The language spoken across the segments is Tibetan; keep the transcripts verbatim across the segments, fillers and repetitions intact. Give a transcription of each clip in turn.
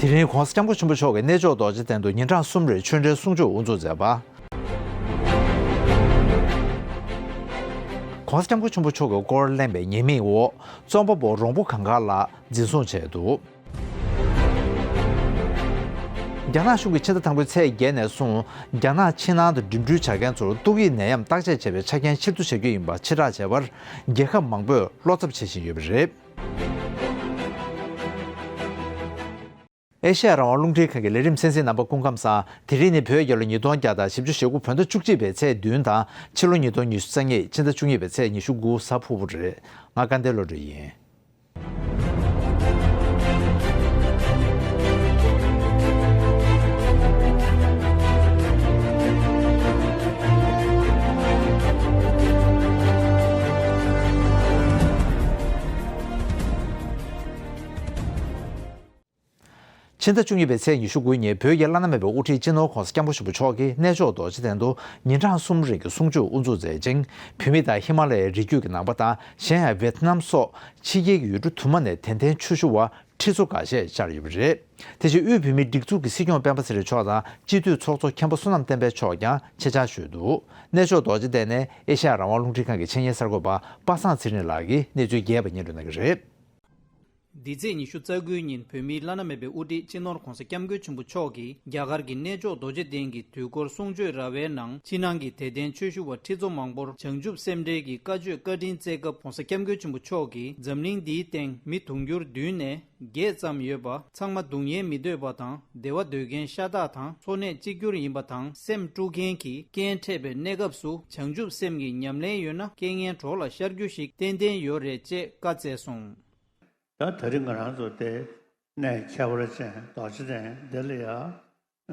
དེ་རིང་༧གོང་ས་༧སྐྱབས་མགོན་ཆེན་པོ་མཆོག་གིས་གནས་མཆོག་རྡོ་རྗེ་གདན་དུ་ཉིན་གྲངས་གསུམ་རིང་ཆོས་འབྲེལ་གསུང་ཆོས་དབུ་འཛུགས་མཛད་པ། ༧གོང་ས་༧སྐྱབས་མགོན་ཆེན་པོ་མཆོག་གི་སྐོར་གླེང་བའི་ཉེས་དམིགས་འོག་རྩོམ་པ་པོ་རོང་པོ་གངས་དཀར་ལགས་འཛིན་བཟུང་བྱས་འདུག་རྒྱ་ནག་གཞུང་གིས་ཕྱི་ཟླ་དང་པོའི་ཚེས་བརྒྱད་ནས་བཟུང་རྒྱ་ནག་ཕྱི་ནང་དུ་འགྲིམ་འགྲུལ་བྱ་མཁན་ཚོར་ཏོག་དབྱིབས་ནད་ཡམས་བརྟག་དཔྱད་བྱེད་པའི་ཆ་རྐྱེན་ཕྱིར་བསྡུ་བྱ་རྒྱུ་ཡིན་པ་ཕྱིར་བསྒྲགས་བྱས་པར་རྒྱལ་ཁབ་མང་པོས་བློ་འཚབ་བྱེད་བཞིན་ཡོད་པ་རེད། ཨེ་ཤེ་ཡ་རང་དབང་རླུང་འཕྲིན་ཁང་གི་ལས་རིམ་གསན་གཟིགས་རྣམ་པ་སྐུ་ཁམས་བཟང་། དེ་རིང་ནི་བོད་རྒྱལ་ལོ་ཉིས་སྟོང་བརྒྱ་དང་བཞི་བཅུ་ཞེ་དགུ་བོད་ཟླ་བཅུ་གཅིག་པའི་ཚེས་བདུན་དང་ཕྱི་ལོ་ཉིས་སྟོང་ཉི་ཤུ་རྩ་གཉིས་ཕྱི་ཟླ་བཅུ་གཉིས་པའི་ཚེས་ཉི་ཤུ་དགུ་གཟའ་ཕུར་བུ་རེད། ང་སྐལ་ལྡན་བློ་གྲོས་ཡིན། ཕྱི་ཟླ་བཅུ་གཉིས་པའི་ཚེས་ཉི་ཤུ་དགུ་ཉིན་བོད་ཀྱི་བླ་ན་མེད་པའི་དབུ་ཁྲིད་སྤྱི་ནོར་༧གོང་ས་༧སྐྱབས་མགོན་ཆེན་པོ་མཆོག་གིས་གནས་མཆོག་རྡོ་རྗེ་གདན་དུ་ཉིན་གྲངས་གསུམ་རིང་གི་གསུང་ཆོས་དབུ་འཛུགས་མཛད་ཅིང་། བོད་མི་དང་ཧི་མ་ལ་ཡའི་རི་རྒྱུད་ཀྱི་ནང་པ་དང་གཞན་ཡང་ཝེ་ཏི་ནམ་སོགས་ཕྱི་རྒྱལ་གྱི་ཡུལ་གྲུ་དུ་མ་ནས་དད་ལྡན་ཆོས་ཞུ་བ་ཁྲི་ཚོ་འགའ་ཤས་བཅར་ཡོད་པ་རེད། དེ་བཞིན་དབུས་བོད་མིའི་སྒྲིག་འཛུགས་ཀྱི་སྲིད་སྐྱོང་སྤེན་པ་ཚེ་རིང་མཆོག་དང་སྤྱི་འཐུས་ཚོགས་གཙོ་མཁན་པོ་བསོད་ནམས་བསྟན་འཕེལ་མཆོག་ཀྱང་ཆེད་བཅར་ཞུས་འདུག་གནས་མཆོག་རྡོ་རྗེ་གདན་ནས་ཨེ་ཤེ་ཡ་རང་དབང་རླུང་འཕྲིན་ཁང་གི་ཆེད་གཉེར་གསར་འགོད་པ་པ་སངས་ཚེ་རིང་ལགས་ཀྱིས་གནས་ཚུལ་རྒྱས་པ་སྙན་སྒྲོན་གནང་གི་རེད། འདི་ཚེས་ཉི་ཤུ་རྩ་དགུའི་ཉིན་བོད་མིའི་བླ་ན་མེད་པའི་དབུ་ཁྲིད་སྤྱི་ནོར་༧གོང་ས་༧སྐྱབས་མགོན་ཆེན་པོ་མཆོག་གིས་རྒྱ་གར་གྱི་གནས་མཆོག་རྡོ་རྗེ་གདན་གྱི་དུས་འཁོར་གསུང་ཆོས་ར་བའི་ནང་ཕྱི་ནང་གི་དད་ལྡན་ཆོས་ཞུ་བ་ཁྲི་ཚོ་མང་པོར་བྱང་ཆུབ་སེམས་འགྲེལ་གྱི་བཀའ་ཆོས་བཀའ་དྲིན་སྩལ་སྐབས་༧གོང་ས་༧སྐྱབས་མགོན་ཆེན་པོ་མཆོག་གིས་འཛམ་གླིང་འདིའི་སྟེང་མི་དུང་ཕྱུར་བདུན་ནས་བརྒྱད་ཙམ་ཡོད་པ་ཚང་མ་སྡུག་བསྔལ་མི་འདོད་པ་དང་བདེ་བ་འདོད་མཁན་ཤ་སྟག་དང་འཚོ་གནས་གཅིག་གྱུར་ཡིན་པ་དང་སེམས་དཀྲུག་མཁན་གྱི་རྐྱེན་འཕྲད་པའི་གནས་སྐབས་སུ་བྱང་ཆུབ་སེམས་ཀྱི་ཉམས་ལེན་ཡོད་ན་རྐྱེན་ངན་གྲོགས་ལ་ཤར་རྒྱུ་ཞིག་ཏན་ཏན་ཡོད་རེད་ཅེས་བཀའ་སྩལ་སོང་། ད་ད་རིང་ང་རང་ཚོ་དེ་གནས་ཁྱད་པར་ཅན་རྡོ་རྗེ་གདན་འདི་ལ་ཡ།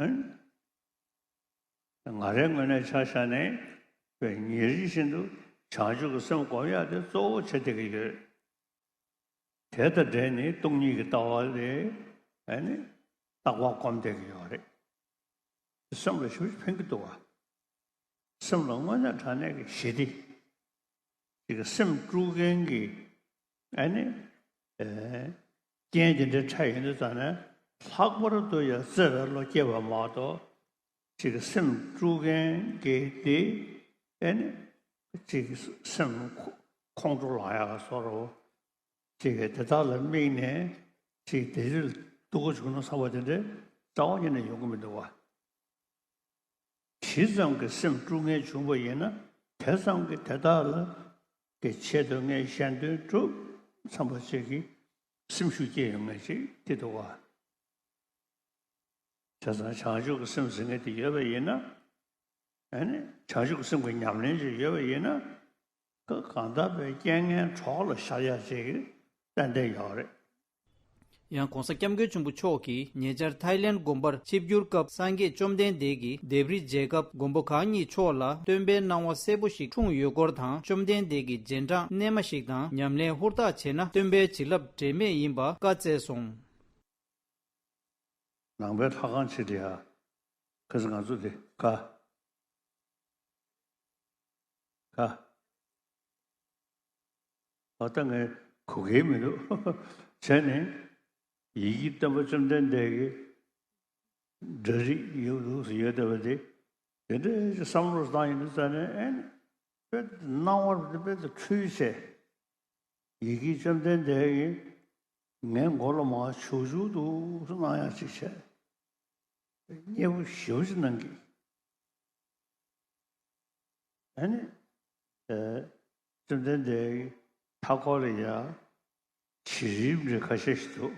ཨན། ང་རའི་ངོས་ནས་ཆ་བཞག་ནས་པའི་ཉིན་རེ་བཞིན་དུ་བྱང་ཆུབ་ཀྱི་སེམས་སྒོམ་ཡག་དེ་གཙོ་བོ་བྱེད་བསྡད་ཀྱི་ཡོད། དེ་དང་འབྲེལ་ནས་སྟོང་ཉིད་ཀྱི་ལྟ་བ་ལས་ཨ་ནི་རྟག་པར་སྒོམ་བསྡད་ཀྱི་ཡོད་རེད། སེམས་ལ་ཞེ་པོ་ཕན་གྱི་འདུག་བ། སེམས་ལ་དངོས་གནས་དྲང་གནས་ཀྱི་ཞི་བདེ། ཅིག་གི་སེམས་དཀྲུག་མཁན་གྱི་ཨ་ནི་ཨེ་རྐྱེན་དེ་འདྲ་འཕྲད་ཡོང་དུས་ཙང་ནས་ལྷག་པར་དུ་ཡང་བརྩེ་བའི་བློ་སྐྱེ་བ་མ་གཏོགས་ཅིག་གི་སེམས་དཀྲུག་མཁན་གྱི་དེ་ཨ་ནི་ཅིག་གི་སེམས་ཁོང་ཁྲོ་ལངས་ཡག་བཟོ་འདྲ་ཅིག་གི་དེ་དག་ལ་དམིགས་ནས་ཅིག་དེ་རིགས་སྡུག་པོ་བྱུང་ན་བསམ་པ་དེ་འདྲ་རྩ་བ་ཉིད་ནས་ཡོང་གི་མི་འདུག་བ། ཇི་ཙམ་གྱི་སེམས་དཀྲུག་མཁན་བྱུང་བ་ཡིན་ན་དེ་ཙམ་གྱི་དེ་དག་ལ་གི་ཆེད་དུ་ངས་གཞན་དོན་སྒྲུབ་བསམ་པ་ཅིག་གི་སེམས་ཤུགས་སྐྱེ་ཡོང་མཁན་ཅིག་དེ་འདུག་བ། བྱས་ཙང་བྱང་ཆུབ་ཀྱི་སེམས་ཟེར་མཁན་དེ་ཡོད་པ་ཡིན་ན། ཨ་ནི་བྱང་ཆུབ་ཀྱི་སེམས་ཀྱི་ཉམས་ལེན་ཅིག་ཡོད་པ་ཡིན་ན། ཀ་གང་ལྟར་པའི་རྐྱེན་ངན་གྲོགས་ལ་ཤར་ཡག་ཅིག་ཏན་ཏན་ཡོད་རེད། ཡང་གོང་ས་སྐྱབས་མགོན་ཆེན་པོ་མཆོག་གིས་ཉེ་ཆར་ཐའི་ལེན་དགོན་པར་ཆིབས་བསྒྱུར་སྐབས་སངས་རྒྱས་བཅོམ་ལྡན་འདས་ཀྱིས་ལྡེབས་རིས་མཇལ་སྐབས་མགོན་པོ་གང་ཉིད་མཆོག་ལ་སྟོན་པའི་སྣང་བ་གསལ་པོ་ཞིག་འཁྲུངས་ཡོད་སྐོར་དང་བཅོམ་ལྡན་འདས་ཀྱི་རྗེས་འབྲང་རྣལ་མ་ཞིག་དང་ཉམས་ལེན་ཧུར་ཐག་བྱས་ན་སྟོན་པའི་བྱིན་རླབས་འབྲལ་མེད་ཡིན་པ་བཀའ་སྩལ་སོང་། ནང་པའི་ལྷ་ཁང་ཆེ་དེ་ཡ། ཁ་སང་ང་ཚོ་དེ་ཀ། ཀ། ཨ་ད་ངས་གོ་གི་མི་འདུག་བྱས་ནས་ཡི་གེ་སྟོན་པ་བཅོམ་ལྡན་འདས་ཀྱི་འདྲ་རིགས་ཡོད་འདུག་ཟེར་ཡོད་བསྡད་པ་དེ་དེ་འདྲའི་བསམ་བློ་བཏང་ཡོང་དུས་ཙ་ནས་ཨེ་ནི་དཔེ་སྣང་བ་དེ་དཔེ་ད་འཁྲུལ་བྱས། ཡི་གེ་བཅོམ་ལྡན་འདས་ཀྱིས་ངའི་མགོ་ལ་མར་བྱུག་བྱུག་འདུག་གནང་ཡག་ཅིག་བྱས། མཉེས་པོ་ཞེ་པོ་ཅིག་གནང་གི། ཨ་ནི། ཨེ། བཅོམ་ལྡན་འདས་ཀྱི་མཐའ་འཁོར་ལ་ཡ། བྱི་རིལ་འདྲ་ཁ་ཤས་ཤིག་འདུག་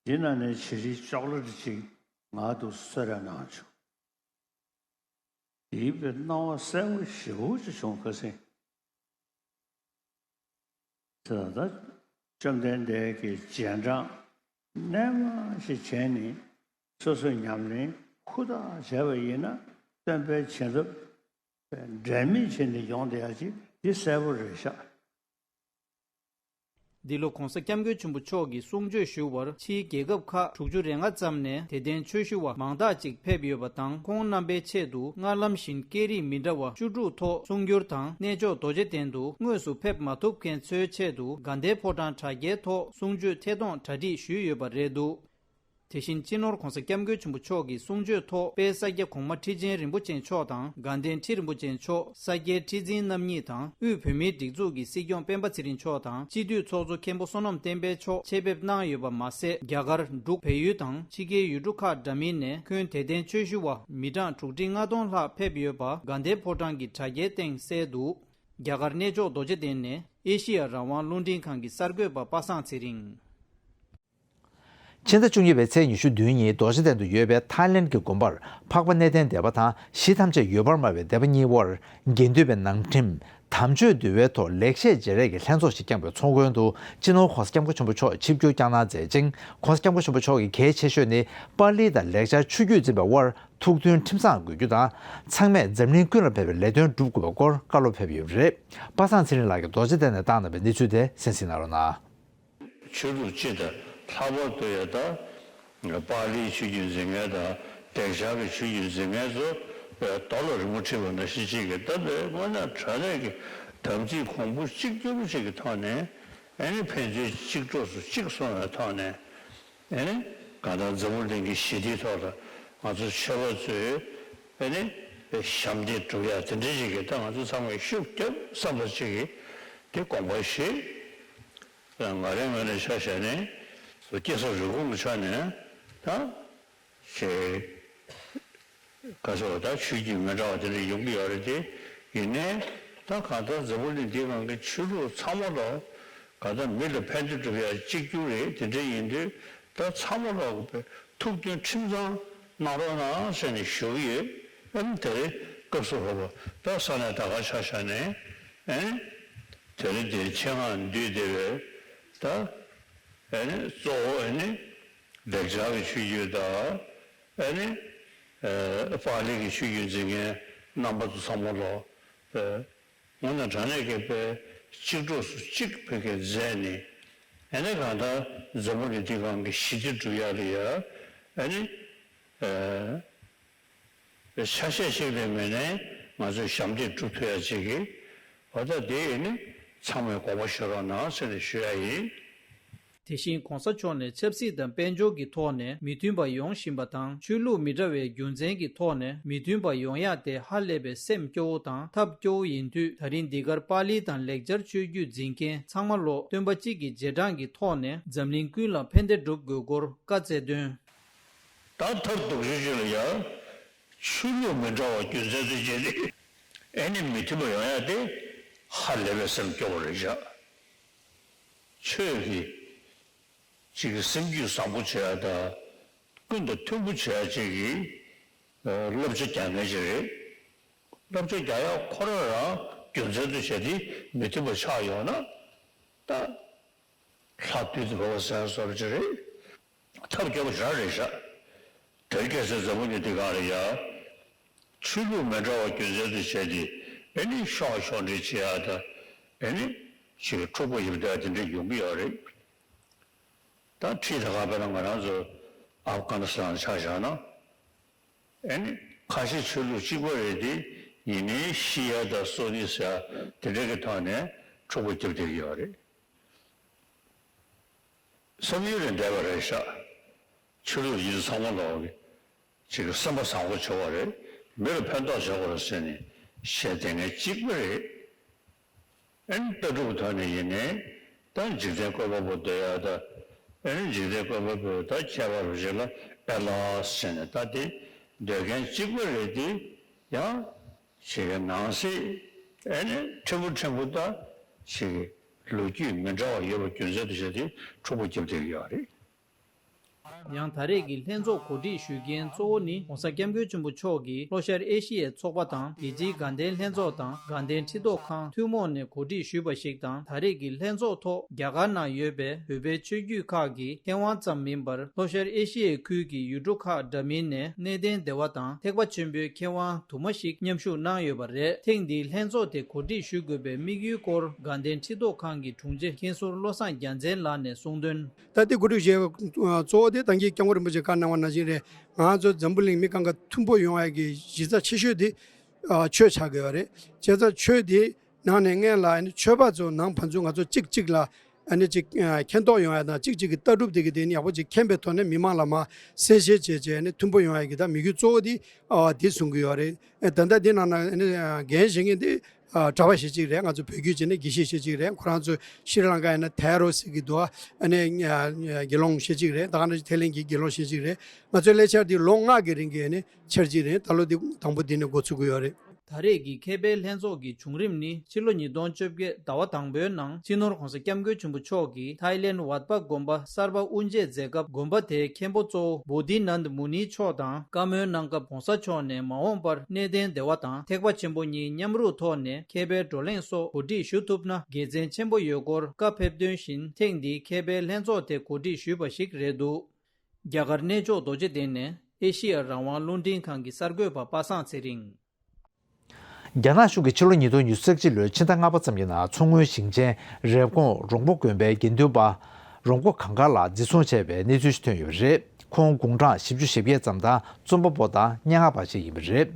འདི་ནང་ནས་བྱི་རིལ་ཅོག་ལེ་ཊི་ཅིག་ང་དུ་གསོལ་རས་གནང་བྱུང་། དེའི་དཔེ་སྣང་བ་གསལ་པོ་ཞེ་པོ་ཅིག་བྱུང་ཁ་སང་། དེ་ལ་ད་བཅོམ་ལྡན་འདས་ཀྱི་རྗེས་འབྲང་རྣལ་མ་ཞིག་བྱས་ནས་སོ་སོའི་ཉམས་ལེན་ཧུར་ཐག་བྱས་པ་ཡིན་ན་སྟོན་པའི་བྱིན་རླབས་འབྲལ་མེད་བྱས་ནས་ཡོང་བསྡད་ཡག་ཅིག་འདི་གསལ་པོ་རེད་ཤག་འདི་ལོ་གོང་ས་སྐྱབས་མགོན་ཆེན་པོ་མཆོག་གིས་གསུང་ཆོས་ཞུ་བར་ཕྱིའི་རྒྱལ་ཁབ་ཁག་དྲུག་ཅུ་རེ་ལྔ་ཙམ་ནས་དད་ལྡན་ཆོས་ཞུ་བ་མང་དག་ཅིག་ཕེབས་ཡོད་པ་དང་། ཁོང་རྣམ་པའི་ཆེད་དུ་སྔར་ལམ་བཞིན་སྐད་རིགས་མི་འདྲ་བ་བཅུ་དྲུག་ཐོག་གསུང་སྒྱུར་དང་། གནས་མཆོག་རྡོ་རྗེ་གདན་དུ་དངོས་སུ་ཕེབས་མ་ཐུབ་མཁན་ཚོའི་ཆེད་དུ་དགའ་ལྡན་ཕོ་བྲང་གྲ་རྒྱས་ཐོག་གསུང་ཆོས་ཐད་གཏོང་གྲ་སྒྲིག་ཞུས་ཡོད་པ་རེད་འདུག་དེ་བཞིན་སྤྱི་ནོར་༧གོང་ས་༧སྐྱབས་མགོན་ཆེན་པོ་མཆོག་གི་གསུང་ཆོས་ཐོག་དཔལ་ས་སྐྱ་གོང་མ་ཁྲི་ཆེན་རིན་པོ་ཆེ་མཆོག་དང་དགའ་ལྡན་ཁྲི་རིན་པོ་ཆེ་མཆོག་ས་སྐྱའི་ཁྲི་འཛིན་རྣམ་གཉིས་དང་དབུས་བོད་མིའི་སྒྲིག་འཛུགས་ཀྱི་སྲིད་སྐྱོང་སྤེན་པ་ཚེ་རིང་མཆོག་དང་སྤྱི་འཐུས་ཚོགས་གཙོ་མཁན་པོ་བསོད་ནམས་བསྟན་འཕེལ་མཆོག་ཆེད་ཕེབས་གནང་ཡོད་པ་མ་ཟད། རྒྱ་གར་འབྲུག་བལ་ཡུལ་དང་ཕྱི་རྒྱལ་ཡུལ་གྲུ་ཁག་འདྲ་མིན་ནས་ཁྱོན་དད་ལྡན་ཆོས་ཞུ་བ་མི་གྲངས་དྲུག་ཁྲི་ལྔ་སྟོང་ལྷག་ཕེབས་ཡོད་པ་དགའ་ལྡན་ཕོ་བྲང་གི་དྲ་རྒྱའི་སྟེང་གསལ་འདུག་རྒྱ་གར་གནས་མཆོག་རྡོ་རྗེ་གདན་ནས་ཨེ་ཤེ་ཡ་རང་དབང་རླུང་འཕྲིན་ཁང་གི་གསར་འགོད་པ་པ་སངས་ཚེ་རིང་། ཕྱི་ཟླ་བཅུ་གཉིས་པའི་ཚེས་ཉི་ཤུ་བདུན་ཉིན་རྡོ་རྗེ་གདན་དུ་ཡོད་པའི་ཐའི་ལེན་གྱི་དགོན་པར་འཕགས་པ་གནས་བརྟན་སྡེ་པ་དང་གཞི་ཐམས་ཅད་ཡོད་པར་སྨྲ་བའི་སྡེ་པ་གཉིས་དབར་དགེ་འདུན་པའི་ནང་ཁྲིམས་དམ་ཆོས་འདུལ་བའི་ཐོག་ལེགས་བཤད་བརྗེ་རེས་ཀྱི་ལྷན་ཚོགས་ཤིག་བསྐྱངས་པའི་ཚོགས་མགོན་དུ་སྤྱི་ནོར་༧གོང་ས་༧སྐྱབས་མགོན་ཆེན་པོ་མཆོག་ཆིབས་བསྒྱུར་བསྐྱངས་གནང་མཛད་ཅིང་༧གོང་ས་༧སྐྱབས་མགོན་ཆེན་པོ་མཆོག་གིས་གལ་ཆེ་ཤོས་ནི་པཱ་ལི་དང་ལེགས་སྦྱར་ཆོས་བརྒྱུད་འཛིན་པའི་དབར་ཐུགས་མཐུན་ཁྲིམས་བཟང་དགོས་རྒྱུ་དང་། ཚང་མས་འཛམ་གླིང་ཀུན་ལ་ཕན་པའི་ལས་དོན་བསྒྲུབ་དགོས་པའི་སྐོར་བཀའ་སློབ་ཕེབས་ཡོད་པ་རེད། པ་སངས་ཚེ་རིང་ལགས་ཀྱིས་རྡོ་རྗེ་གདན་ནས་བཏང་གནང་བའི་གནས་ཚུལ་དེ་གསན་གཟིགས་གནང་རོགས་གནང་། ཆོས་ལུགས་སྤྱི་དང་ལྷག་པར་དུ་ཡང་ད་པཱ་ལིའི་ཆོས་བརྒྱུད་འཛིན་མཁན་དང་ལེགས་སྦྱར་གྱི་ཆོས་བརྒྱུད་འཛིན་མཁན་ཚོ་རྡོ་ལ་རི་མོ་བྲིས་པ་ནང་བཞིན་ཅིག་གིས་ད་དེ་དངོས་གནས་དྲང་གནས་ཀྱི་དམ་ཚིག་གོང་བུ་གཅིག་གྱུར་ཅིག་གི་ཐོག་ནས་ཨ་ནི་ཕན་ཚུན་གཅིག་གྲོགས་སུ་གཅིག་སོང་བའི་ཐོག་ནས་ཨ་ནི་གང་ལྟར་འཛམ་བུ་གླིང་གི་ཞི་བདེའི་ཐོག་ལ་ང་ཚོ་ཆོས་པ་ཚོས་ཨ་ནི་ཞབས་འདེགས་སྒྲུབ་ཡ་དེ་འདྲ་ཅིག་གི་ད་ང་ཚོ་ཚང་མས་ཤུགས་རྒྱབ་བསམ་པ་ཅིག་གིས་དེ་དགོངས་པ་བཞེས། ང་རའི་ངོས་ནས་ཆ་བཞག་ནས་སོ་སྐྱེ་ས་རུས་གོང་གི་ཆ་ནས་ད་ཞེ་ག་ཚོད་ད་ཆོས་བརྒྱུད་མི་འདྲ་བ་དེ་འདྲ་ཡོང་གི་ཡོད་རེད་དེ། ཡིན་ནའི་ད་གང་ལྟར་འཛམ་བུ་གླིང་འདིའི་ནང་གི་ཆོས་ལུགས་ཚང་མ་ལ་གང་ལྟར་མི་ལ་ཕན་བདེ་སྒྲུབ་ཡ་གཅིག་གྱུར་རེད། དེ་འདྲ་ཡིན་དུས་ད་ཚང་མ་ལ་ཐུགས་མཐུན་ཁྲིམས་གཙང་གནང་རོགས་གནང་ཟེར་ནས་ཞུ་གི་ཡོད། ཨ་ནི་དེ་རིང་སྐབས་སུ་བབ་པ་ད་ས་གནས་ད་ག་ཆ་བཞག་ནས་ཨ་ནི་དེ་རིང་འདིར་ཆེད་མངགས་འདུས་བསྡད་པའི་ད། ཨ་ནི་གཙོ་བོ་ཨ་ནི་ལེགས་སྦྱར་གྱི་ཆོས་བརྒྱུད་དང་ཨ་ནི་ཨ་པཱ་ལི་གི་ཆོས་བརྒྱུད་འཛིན་མཁན་རྣམ་པ་ཚོ་ཚང་མ་ལོ། ཨ་དངོས་གནས་དྲང་གནས་ཀྱི་དཔེ་གཅིག་གྲོགས་སུ་གཅིག་བོད་སྐད་མཛད་ནས་ཨ་ནི་གང་ལྟར་འཛམ་བུ་གླིང་འདི་སྒང་གི་ཞི་བདེ་སྒྲུབ་ཡ་ལ་ཡ་ཨ་ནི་ཨ། ཆ་ཤས་ཤིག་ལས་མེད་ནས་ང་ཚོས་ཞབས་འདེགས་སྒྲུབ་ཐུབ་ཡ་ཅིག་གི་འོ་ད་དེ་ཡིན་ནི་ཚང་མས་དགོངས་པ་བཞེས་རོགས་གནང་ཟེར་ནས་ཞུ་ཡ་ཡིན། དེ་བཞིན་གོང་ས་མཆོག་ནས་ཆབ་སྲིད་དང་དཔལ་འབྱོར་གྱི་ཐོག་ནས་མི་མཐུན་པ་ཡོང་བཞིན་པ་དང་ཆོས་ལུགས་མི་འདྲ་བའི་རྒྱུ་མཚན་གྱི་ཐོག་ནས་མི་མཐུན་པ་ཡོང་ཡ་དེ་ཧ་ལས་པའི་སེམས་སྐྱོ་བོ་དང་ཐབས་སྐྱོ་བོ་ཡིན་དུས་ད་རིང་འདི་གར་པཱ་ལི་དང་ལེགས་སྦྱར་ཆོས་བརྒྱུད་འཛིན་མཁན་ཚང་མ་ལོ་སྟོན་པ་གཅིག་གི་རྗེས་འབྲང་གི་ཐོག་ནས་འཛམ་གླིང་ཀུན་ལ་ཕན་བདེ་སྒྲུབ་དགོས་སྐོར་བཀའ་སྩལ་དོན། ད་མཐར་གཏུགས་ཞུ་ཞུ་ལ་ཡ། ཆོས་ལུགས་མི་འདྲ་བ་རྒྱུ་མཚན་དུ་བྱས་ཏེ། ཨེ་ནི་མི་མཐུན་པ་ཡོང་ཡ་དེ་ཧ་ལས་པའི་སེམས་སྐྱོ་བོ་རེད་བཞག་ཆོས་ཀྱི་ཅིག་གི་སེམས་རྒྱུད་བཟང་པོ་བྱེད་ཡ་དང་ཀུན་ཏུ་མཐུན་པོ་བྱེད་ཡ་ཅིག་གི་བསླབ་བྱ་རྒྱག་མཁན་ཅིག་རེད། བསླབ་བྱ་རྒྱག་ཡ་ཁོ་རང་རང་རྒྱུ་མཚན་དུ་བྱས་ཏེ་མི་མཐུན་པ་ཆགས་ཡོང་ན་ད། ལྷ་བདུད་དུ་འབོད་པ་སེམས་གསོ་བ་ཅི་རེད། ཐབས་སྐྱོ་པོ་ཞེ་དྲག་རེད་ཤག་དེར་ཁ་སང་འཛམ་བུ་གླིང་འདི་སྒང་ལ་ཡ། ཆོས་ལུགས་མི་འདྲ་བ་རྒྱུ་མཚན་དུ་བྱས་ཏེ་ཨེ་ནི་ཤོག་ཤོག་འདྲེ་བྱེད་ཡ་དང་ཨེ་ནི་ཅིག་འཁྲུག་པ་ཡིབ་བསྡད་ཡ་དེ་འདྲ་ཡོང་གི་ཡོད་རེད། ད་ཁྲིད་ད་ག་དཔེར་ན་ང་རང་ཚོ་ཨབ་གྷ་ནི་སི་ཐན་ཆ་བཞག་ན་ཨེ་ནི་ཁ་ཆེ་ཆོས་ལུགས་གཅིག་པ་རེད་དེ་ཡིན་ནའི་ཤི་ཡ་དང་གསོ་ནི་ཟེར་ཡ་དེ་འདྲ་གི་ཐོག་ནས་འཁྲུག་པ་རྒྱབ་བསྡད་ཀྱི་ཡོད་རེད། བསམ་ཡུལ་ལས་འདས་པ་རེད་ཤག་ཆོས་ལུགས་ཡིན་ཚང་མ་ལོག་གི་ཅིག་གི་སེམས་པ་བཟང་པོ་བྱེད་པ་རེད། མི་ལ་ཕན་ཐོགས་བྱེད་དགོས་རེད་ཟེར་ནས་བཤད་བསྡད་མཁན་གཅིག་པ་རེད། ཨེ་ནི་ལྟ་གྲུབ་ཐོག་ནས་ཡིན་ནའི་ད་འཇིག་རྟེན་བཀོད་པ་པོ་འདོད་ཡ་ད་ཨེ་ནི་འཇིག་རྟེན་བཀོད་པ་པོས་ད་ཁྱད་པར་བ་ཞིག་ལ་ཨེ་ལགས་ཟེར་ནས་ད་དེ་འདོད་མཁན་གཅིག་པ་རེད་དེ་ཡང་ཅིག་གི་ནང་གསེས་ཨེ་ནི་ཕྲན་བུ་ཕྲན་བུ་ད་ཅིག་ལོ་རྒྱུས་མི་འདྲ་བ་ཡོད་པ་རྒྱུ་མཚན་དུ་བྱས་ཏེ་འཁྲུག་པ་རྒྱབ་བསྡད་ཀྱི་ཡོད་རེད། ཡང་ད་རེས་ཀྱི་ལྷན་ཚོགས་གོ་སྒྲིག་ཞུ་མཁན་གཙོ་བོ་ནི་༧གོང་ས་༧སྐྱབས་མགོན་ཆེན་པོ་མཆོག་གིས་ལྷོ་ཤར་ཨེ་ཤི་ཡའི་ཚོགས་པ་དང་རྒྱལ་སྤྱིའི་དགའ་ལྡན་ལྷན་ཚོགས་དང་དགའ་ལྡན་ཁྲི་ཐོག་ཁང་ཐུན་མོང་ནས་གོ་སྒྲིག་ཞུས་པ་ཞིག་དང་ད་རེས་ཀྱི་ལྷན་ཚོགས་ཐོག་རྒྱ་གར་ནང་ཡོད་པའི་བོད་པའི་ཆོས་བརྒྱུད་ཁག་གི་མཁས་དབང་ཙམ་མིན་པར་ལྷོ་ཤར་ཨེ་ཤི་ཡའི་ཁུལ་གྱི་ཡུལ་གྲུ་ཁག་འདྲ་མིན་ནས་གནས་བརྟན་སྡེ་བ་དང་ཐེག་པ་ཆེན་པོའི་མཁས་དབང་དུ་མ་ཞིག་མཉམ་ཞུགས་གནང་ཡོད་པ་རེད། ཐེངས་འདིའི་ལྷན་ཚོགས་དེ་གོ་སྒྲིག་ཞུ་དགོས་པའི་དམིགས་ཡུལ་སྐོར་དགའ་ལྡན་ཁྲི་ཐོག་ཁང་གི་དྲུང་ཆེ་མཁན་ཟུར་བློ་བཟང་རྒྱལ་མཚན་ལགས་ནས་གསུངས་དོན། ད་ལྟའི་གོ་སྒྲིག་བྱས་པའི་གཙོ་བོ་དེ་ད་གིན་སྐྱབས་མགོན་རིན་པོ་ཆེས་བཀའ་གནང་བ་ནང་བཞིན་རེད། ང་ཚོ་འཛམ་བུ་གླིང་མི་གང་ག་མཐུན་པོ་ཡོང་ཡ་གི་གཞི་རྩ་ཆེ་ཤོས་དེ་ཆོས་ཆགས་དགོས་པ་རེད། བྱས་ཙང་ཆོས་དེ་ནང་ནས་སྔོན་ལ་ཆོས་པ་ཚོ་ནང་ཕན་ཚུན་ང་ཚོ་གཅིག་གཅིག་ལ་ ཨ་ནི་ཅིག་ཨ་མཁྱེན་རྟོགས་ཡོང་ཡ་དང་གཅིག་གཅིག་གི་ལྟ་གྲུབ་དེ་གི་དེ་ནི་ཡག་པོ་ཅིག་མཁྱེན་པའི་ཐོག་ནས་མི་མང་ལ་མར་གསལ་བཤད་བྱས་བྱས་ཨ་ནི་མཐུན་པོ་ཡོང་ཡ་གི་ད་དམིགས་ཡུལ་གཙོ་བོ་དེ་ཨ་དེ་བཟུང་གི་ཡོད་རེད། ཨ་ད་ལྟ་དེ་ནང་ན་ཨ་ནི་འགན་བཞེས་མཁན་དེ་ཨ་གྲྭ་པ་ཞེ་གཅིག་རེད། ང་ཚོ་བོད་བརྒྱུད་བྱས་ན་དགེ་བཤེས་ཞེ་གཅིག་རེད། ཁོ་རང་ཚོ་ཤྲི་ལང་ཀ་ཡིན་ན་ཐའེ་རོ་ཟེར་གི་འདུག་ཨ་ནི་ཨ་དགེ་སློང་ཞེ་གཅིག་རེད། ད་ག་ནང་བཞིན་ཐའི་ལན་གྱི་དགེ་སློང་ཞེ་གཅིག་རེད། ང་ཚོའི་ལས་འཆར་དེ་ལོ་ལྔ་གི་རིང་གི་ཨ་ནི་འཆར་གཞི་རེད། ད་ལོ་འདི་དང་པོ་འདི་ནས་འགོ་ཚུགས་ཀྱི་ཡོད་རེད། ད་རེས་ཀྱི་མཁས་པའི་ལྷན་ཚོགས་ཀྱི་བྱུང་རིམ་ནི་ཕྱི་ལོ་ཉིས་སྟོང་བཅོ་བརྒྱད་ཟླ་བ་དང་པོའི་ནང་སྤྱི་ནོར་༸གོང་ས་༸སྐྱབས་མགོན་ཆེན་པོ་མཆོག་གིས་ཐའི་ལེན་ཝཱད་པ་དགོན་པ་གསར་པ་དབུ་འབྱེད་མཛད་སྐབས་དགོན་པ་དེའི་མཁན་པོ་གཙོ་བོ་བོ་དྷི་ནནྡ་མུ་ནི་མཆོག་དང་བཀའ་མོལ་གནང་སྐབས་༸གོང་ས་མཆོག་ནས་མ་འོངས་པར་གནས་བརྟན་བདེ་བ་དང་ཐེག་པ་ཆེན་པོ་གཉིས་མཉམ་རུབ་ཐོག་ནས་མཁས་པའི་བགྲོ་གླེང་སོགས་གོ་སྒྲིག་ཞུ་ཐུབ་ན་དགེ་མཚན་ཆེན་པོ་ཡོད་སྐོར་བཀའ་ཕེབས་དོན་བཞིན་ཐེངས་འདིའི་མཁས་པའི་ལྷན་ཚོགས་དེ་གོ་སྒྲིག་ཞུས་པ་ཞིག་རེད་འདུག་རྒྱ་གར་གནས་མཆོག་རྡོ་རྗེ་གདན་ནས་ཨེ་ཤེ་ཡ་རང་དབང་རླུང་འཕྲིན་ཁང་གི་གསར་འགོད་པ་པ་སངས་ཚེ་རིང་། རྒྱ་ནག་གཞུང་གིས་ཕྱི་ལོ་ཉིས་སྟོང་ཉི་ཤུ་རྩ་གཅིག་ལོའི་ཕྱི་ཟླ་ལྔ་པ་ཙམ་གྱི་ནང་མཚོ་སྔོན་ཞིང་ཆེན་རེབ་གོང་རོང་པོ་དགོན་པའི་དགེ་འདུན་པ་རོང་པོ་གངས་དཀར་ལགས་འཛིན་བཟུང་བྱས་པའི་གནས་ཚུལ་ཞིག་ཐོན་ཡོད་པ་རེད། ཁོང་དགུང་གྲངས་བཞི་བཅུ་ཞེ་བརྒྱད་ཙམ་དང་རྩོམ་པ་པོ་དང་སྙན་ངག་པ་ཞིག་ཡིན་པ་རེད།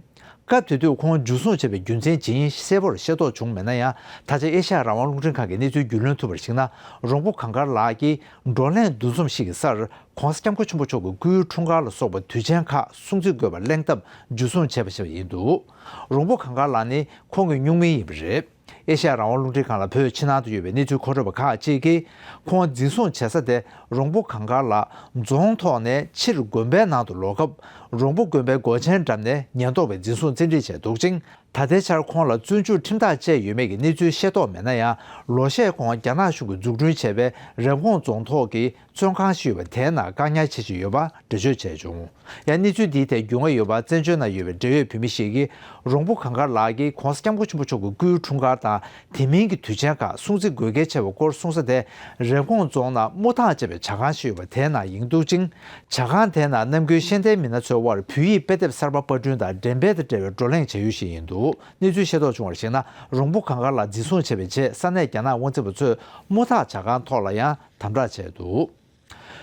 སྐབས་དེ་དུས་ཁོང་འཇུ་བཟུང་བྱས་པའི་རྒྱུ་མཚན་ཇི་ཡིན་གསལ་པོར་ཤེས་རྟོགས་བྱུང་མེད་ན་ཡང་། ད་ཆ་ཨེ་ཤ་ཡ་རང་དབང་རླུང་འཕྲིན་ཁང་གིས་གནས་ཚུལ་རྒྱུས་ལོན་ཐུབ་པར་གཞིགས་ན། རོང་པོ་གངས་དཀར་ལགས་ཀྱིས་བགྲོ་གླེང་འདུ་འཛོམས་ཤིག་གི་སར་༸གོང་ས་༸སྐྱབས་མགོན་ཆེན་པོ་མཆོག་གི་སྐུའི་འཁྲུངས་སྐར་ལ་སོགས་པ་དུས་ཆེན་ཁག་སྲུང་བརྩི་དགོས་པར་གླེང་སྟབས་འཇུ་བཟུང་བྱས་པ་ཞིག་ཡིན་འདུག་རོང་པོ་གངས་དཀར་ལགས་ནི་ཁོང་གི་སྨྱུག་མིང་ཡིན་པ་རེད། ཨེ་ཤ་ཡ་རང་དབང་རླུང་འཕྲིན་ཁང་ལ་བོད་ཕྱི་ནང་དུ་ཡོད་པའི་གནས་ཚུལ་མཁོ་སྤྲོད་པ་ཁག་ཅིག་གིས། ཁོང་འཛིན་བཟུང་བྱེད་ས་དེ་རོང་པོ་གངས་དཀར་ལགས་རྫོང་ཐོག་ནས་ཕྱིར་དགོན་པའི་ནང་དུ་ལོག་སྐབས། རོང་པོ་དགོན་པའི་སྒོ་ཆེན་འགྲམ་ནས་ཉེན་རྟོག་པས་འཛིན་བཟུང་བཙན་ཁྲིད་བྱས་འདུག་ཅིང་། ད་ལྟའི་ཆར་ཁོང་ལ་བཙོན་འཇུག་ཁྲིམས་ཐག་བཅད་ཡོད་མེད་ཀྱི་གནས་ཚུལ་ཤེས་རྟོགས་མེད་ན་ཡང་། ལོ་ཤས་གོང་རྒྱ་ནག་གཞུང་གིས་འཛུགས་སྐྲུན་བྱས་པའི་རེབ་གོང་རྫོང་ཐོག་གི་བཙོན་ཁང་ཞིག་ཡོད་པ་དེའི་ནང་བཀག་ཉར་བྱེད་བཞིན་ཡོད་པ་འགྲེལ་བརྗོད་བྱས་བྱུང་། ཡང་གནས་ཚུལ་འདིའི་ཐད་རྒྱུས་མངའ་ཡོད་པ་བཙན་བྱོལ་ནང་ཡོད་པའི་འབྲེལ་ཡོད་བོད་མི་ཞིག་གིས། རོང་པོ་གངས་དཀར་ལགས་ཀྱིས་༸གོང་ས་༸སྐྱབས་མགོན་ཆེན་པོ་མཆོག་གི་སྐུའི་འཁྲུངས་སྐར་དང་དེ་མིན་གྱི་དུས་ཆེན་ཁག་སྲུང་བརྩི་དགོས་གལ་ཆེ་བའི་སྐོར་གསུངས་ས་དེ་རེབ་གོང་རྫོང་ནང་རྨུ་ཐག་བཅད་པའི་ཇ་ཁང་ཞིག་ཡོད་པ་དེའི་ནང་ཡིན་འདུག་ཅིང་། ཇ་ཁང་དེའི་ནང་ནམ་རྒྱུན་ཤེས་ལྡན་མི་སྣ་ཚོའི་དབར་བོད་ཡིག་དཔེ་དེབ་གསར་པ་པར་སྐྲུན་དང་འགྲེམས་སྤེལ་དང་འབྲེལ་བའི་བགྲོ་གླེང་བྱ་ཡུལ་ཞིག་ཡིན་འདུག་གནས་ཚུལ་ཤེས་རྟོགས་བྱུང་བར་གཞིགས་ན། རོང་པོ་གངས་དཀར་ལགས་འཛིན་བཟུང་བྱས་པའི་རྗེས་ས་གནས་རྒྱ་ནག་དབང་འཛིན་པ་ཚོས་རྨུ་ཐག་ཇ་ཁང་ཐོག་ལ་ཡང་དམ་དྲག་བྱས་འདུག་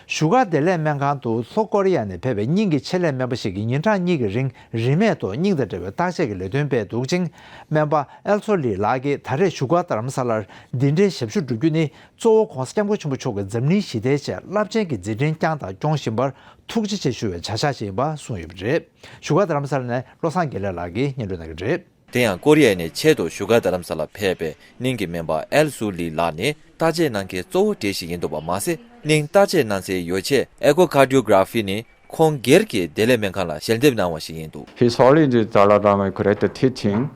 བཞུགས་སྒར་བདེ་ལེགས་སྨན་ཁང་དུ་ལྷོ་ཀོ་རི་ཡ་ནས་ཕེབས་པའི་སྙིང་གི་ཆེད་ལས་སྨན་པ་ཞིག་གིས་ཉིན་གྲངས་གཉིས་ཀྱི་རིང་རིན་མེད་ཐོག་སྙིང་དང་འབྲེལ་བའི་བརྟག་དཔྱད་ཀྱི་ལས་དོན་སྤེལ་འདུག་ཅིང་། སྨན་པ་ཨེལ་སོ་ལི་ལགས་ཀྱིས་ད་རེས་བཞུགས་སྒར་རྡ་རམ་ས་ལར་འདི་འདྲའི་ཞབས་ཞུ་བསྒྲུབ་རྒྱུ་ནི་གཙོ་བོ་༸གོང་ས་༸སྐྱབས་མགོན་ཆེན་པོ་མཆོག་གིས་འཛམ་གླིང་ཞི་བདེའི་ཆེད་རླབས་ཆེན་གྱི་མཛད་འཕྲིན་བསྐྱངས་དང་སྐྱོང་བཞིན་པར་ཐུགས་རྗེ་ཆེ་ཞུ་བའི་བྱ་གཞག་ཞིག་ཡིན་པ་གསུངས་ཡོད་པ་རེད། བཞུགས་སྒར་རྡ་རམ་ས་ལ་ནས་བློ་བཟང་དགེ་ལེགས་ལགས་ཀྱིས་སྙན་སྒྲོན་གནང་གི་རེད། དེ་ཡང་ཀོ་རི་ཡ་ནས་ཆེད་དུ་བཞུགས་སྒར་རྡ་རམ་ས་ལ་ཕེབས་པའི་སྙིང་གི་སྨན་པ་ཨེལ་སུ་ལི་ལགས་ནི་བརྟག་དཔྱད་གནང་མཁན་གཙོ་བོ་གྲས་ཤིག་ཡིན་འདུག་པ་མ་ཟད། སྙིང་བརྟག་དཔྱད་གནང་སའི་ཡོ་བྱད་ཨེ་ཀོ་ཀར་ཌི་ཡོ་གྷ་ར་ཕི་ནི་ཁོང་སྒེར་གྱིས་བདེ་ལེགས་སྨན་ཁང་ལ་ཞལ་འདེབས་གནང་བ་ཞིག་ཡིན་འདུག His Holiness Dalai Lama granted teaching.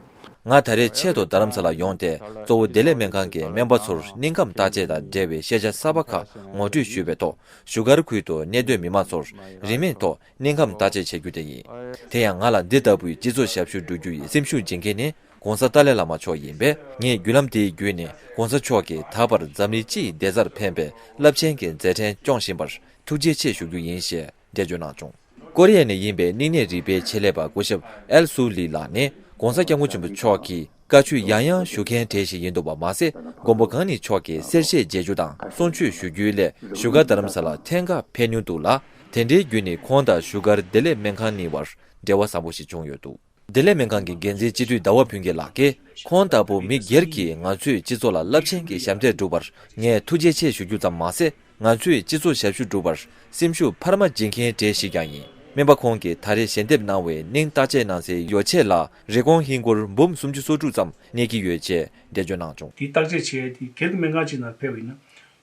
ང་ད་རེས་ཆེད་དུ་རྡ་རམ་ས་ལ་ཡོང་སྟེ་གཙོ་བོ་བདེ་ལེགས་སྨན་ཁང་གི་སྨན་པ་ཚོར་སྙིང་ཁམས་བརྟག་དཔྱད་དང་འབྲེལ་བའི་ཤེས་བྱ་གསར་པ་ཁག་ངོ་སྤྲོད་ཞུས་པའི་ཐོག་བཞུགས་སྒར་ཁུལ་དུ་གནས་སྡོད་མི་མང་ཚོར་རིན་མེད་ཐོག་སྙིང་ཁམས་བརྟག་དཔྱད་བྱེད་རྒྱུ་དེ་ཡིན། དེ་ཡང་ང་ལ་འདི་ལྟ་བུའི་སྤྱི་ཚོགས་ཞབས་ཞུ་བསྒྲུབ་རྒྱུ་ཡི་སེམས་ཤུགས་སྦྱིན་མཁན་ནི་༸གོང་ས་ཏཱ་ལའི་བླ་མ་མཆོག་ཡིན་པས། ངས་བརྒྱུད་ལམ་དེའི་བརྒྱུད་ནས་༸གོང་ས་མཆོག་གིས་ད་བར་འཛམ་གླིང་སྤྱི་ཡི་བདེ་རྩར་ཕན་པའི་རླབས་ཆེན་གྱི་མཛད་འཕྲིན་སྐྱོང་བཞིན་པར་ཐུགས་རྗེ་ཆེ་ཞུ་རྒྱུ་ཡིན་ཞེས་འགྲེལ་བརྗོད་གནང་བྱུང་། ཀོ་རི་ཡ་ནས་ཡིན་པའི་སྙིང་ནད་རིག་པའི་ཆེད་ལས་པ་སྐུ་ཞབས་ཨེལ་སུ་ལི་ལགས་ནི་༸གོང་ས་༸སྐྱབས་མགོན་ཆེན་པོ་མཆོག་གི་བཀའ་ཆོས་ཡང་ཡང་ཞུ་མཁན་གྲས་ཤིག་ཡིན་འདུག་པ་མ་ཟད། མགོན་པོ་གང་ཉིད་མཆོག་གི་གསེར་ཞལ་མཇལ་རྒྱུ་དང་གསུང་ཆོས་ཞུ་རྒྱུའི་སླད་བཞུགས་སྒར་རྡ་རམ་ས་ལར་ཐེངས་འགའ་ཕེབས་མྱོང་འདུག་ལ། དེ་འདྲའི་བརྒྱུད་ནས་ཁོང་དང་བཞུགས་སྒར་བདེ་ལེགས་སྨན་ཁང་གཉིས་བར་འབྲེལ་བ་བཟང་པོ་ཞིག་བྱུང་ཡོད་འདུག་བདེ་ལེགས་སྨན་ཁང་གི་འགན་འཛིན་སྤྱི་འཐུས་ཟླ་བ་ཕུན་སྐྱིད་ལགས་ཀྱིས། ཁོང་ལྟ་བུ་མི་སྒེར་གྱིས་ང་ཚོའི་སྤྱི་ཚོགས་ལ་རླབས་ཆེན་གྱི་ཞབས་འདེགས་བསྒྲུབས་པར་ངས་ཐུགས་རྗེ་ཆེ་ཞུ་རྒྱུ་ཙམ་མ་ཟད། ང་ཚོའི་སྤྱི་ཚོགས་ཞབས་ཞུ་སྒྲུབ་པར་སེམས་ཤུགས་འཕར་མ་སྦྱིན་མཁན་གྲས་ཤིག་ཀྱང་ཡིན། སྨན་པ་ཁོང་གིས་ད་རེས་ཞལ་འདེབས་གནང་བའི་སྙིང་བརྟག་དཔྱད་གནང་སའི་ཡོ་བྱད་ལ་རི་ཀོན་ཧིན་སྒོར་འབུམ་སུམ་ཅུ་སོ་དྲུག་ཙམ་གནས་ཀྱི་ཡོད་ཅེས་འགྲེལ་བརྗོད་གནང་བྱུང་། དེའི་བརྟག་དཔྱད་བྱས་ཏེ་སྒེར་གྱི་སྨན་ཁང་ཅིག་ནང་ཕེབས་པ་ཡིན་ན།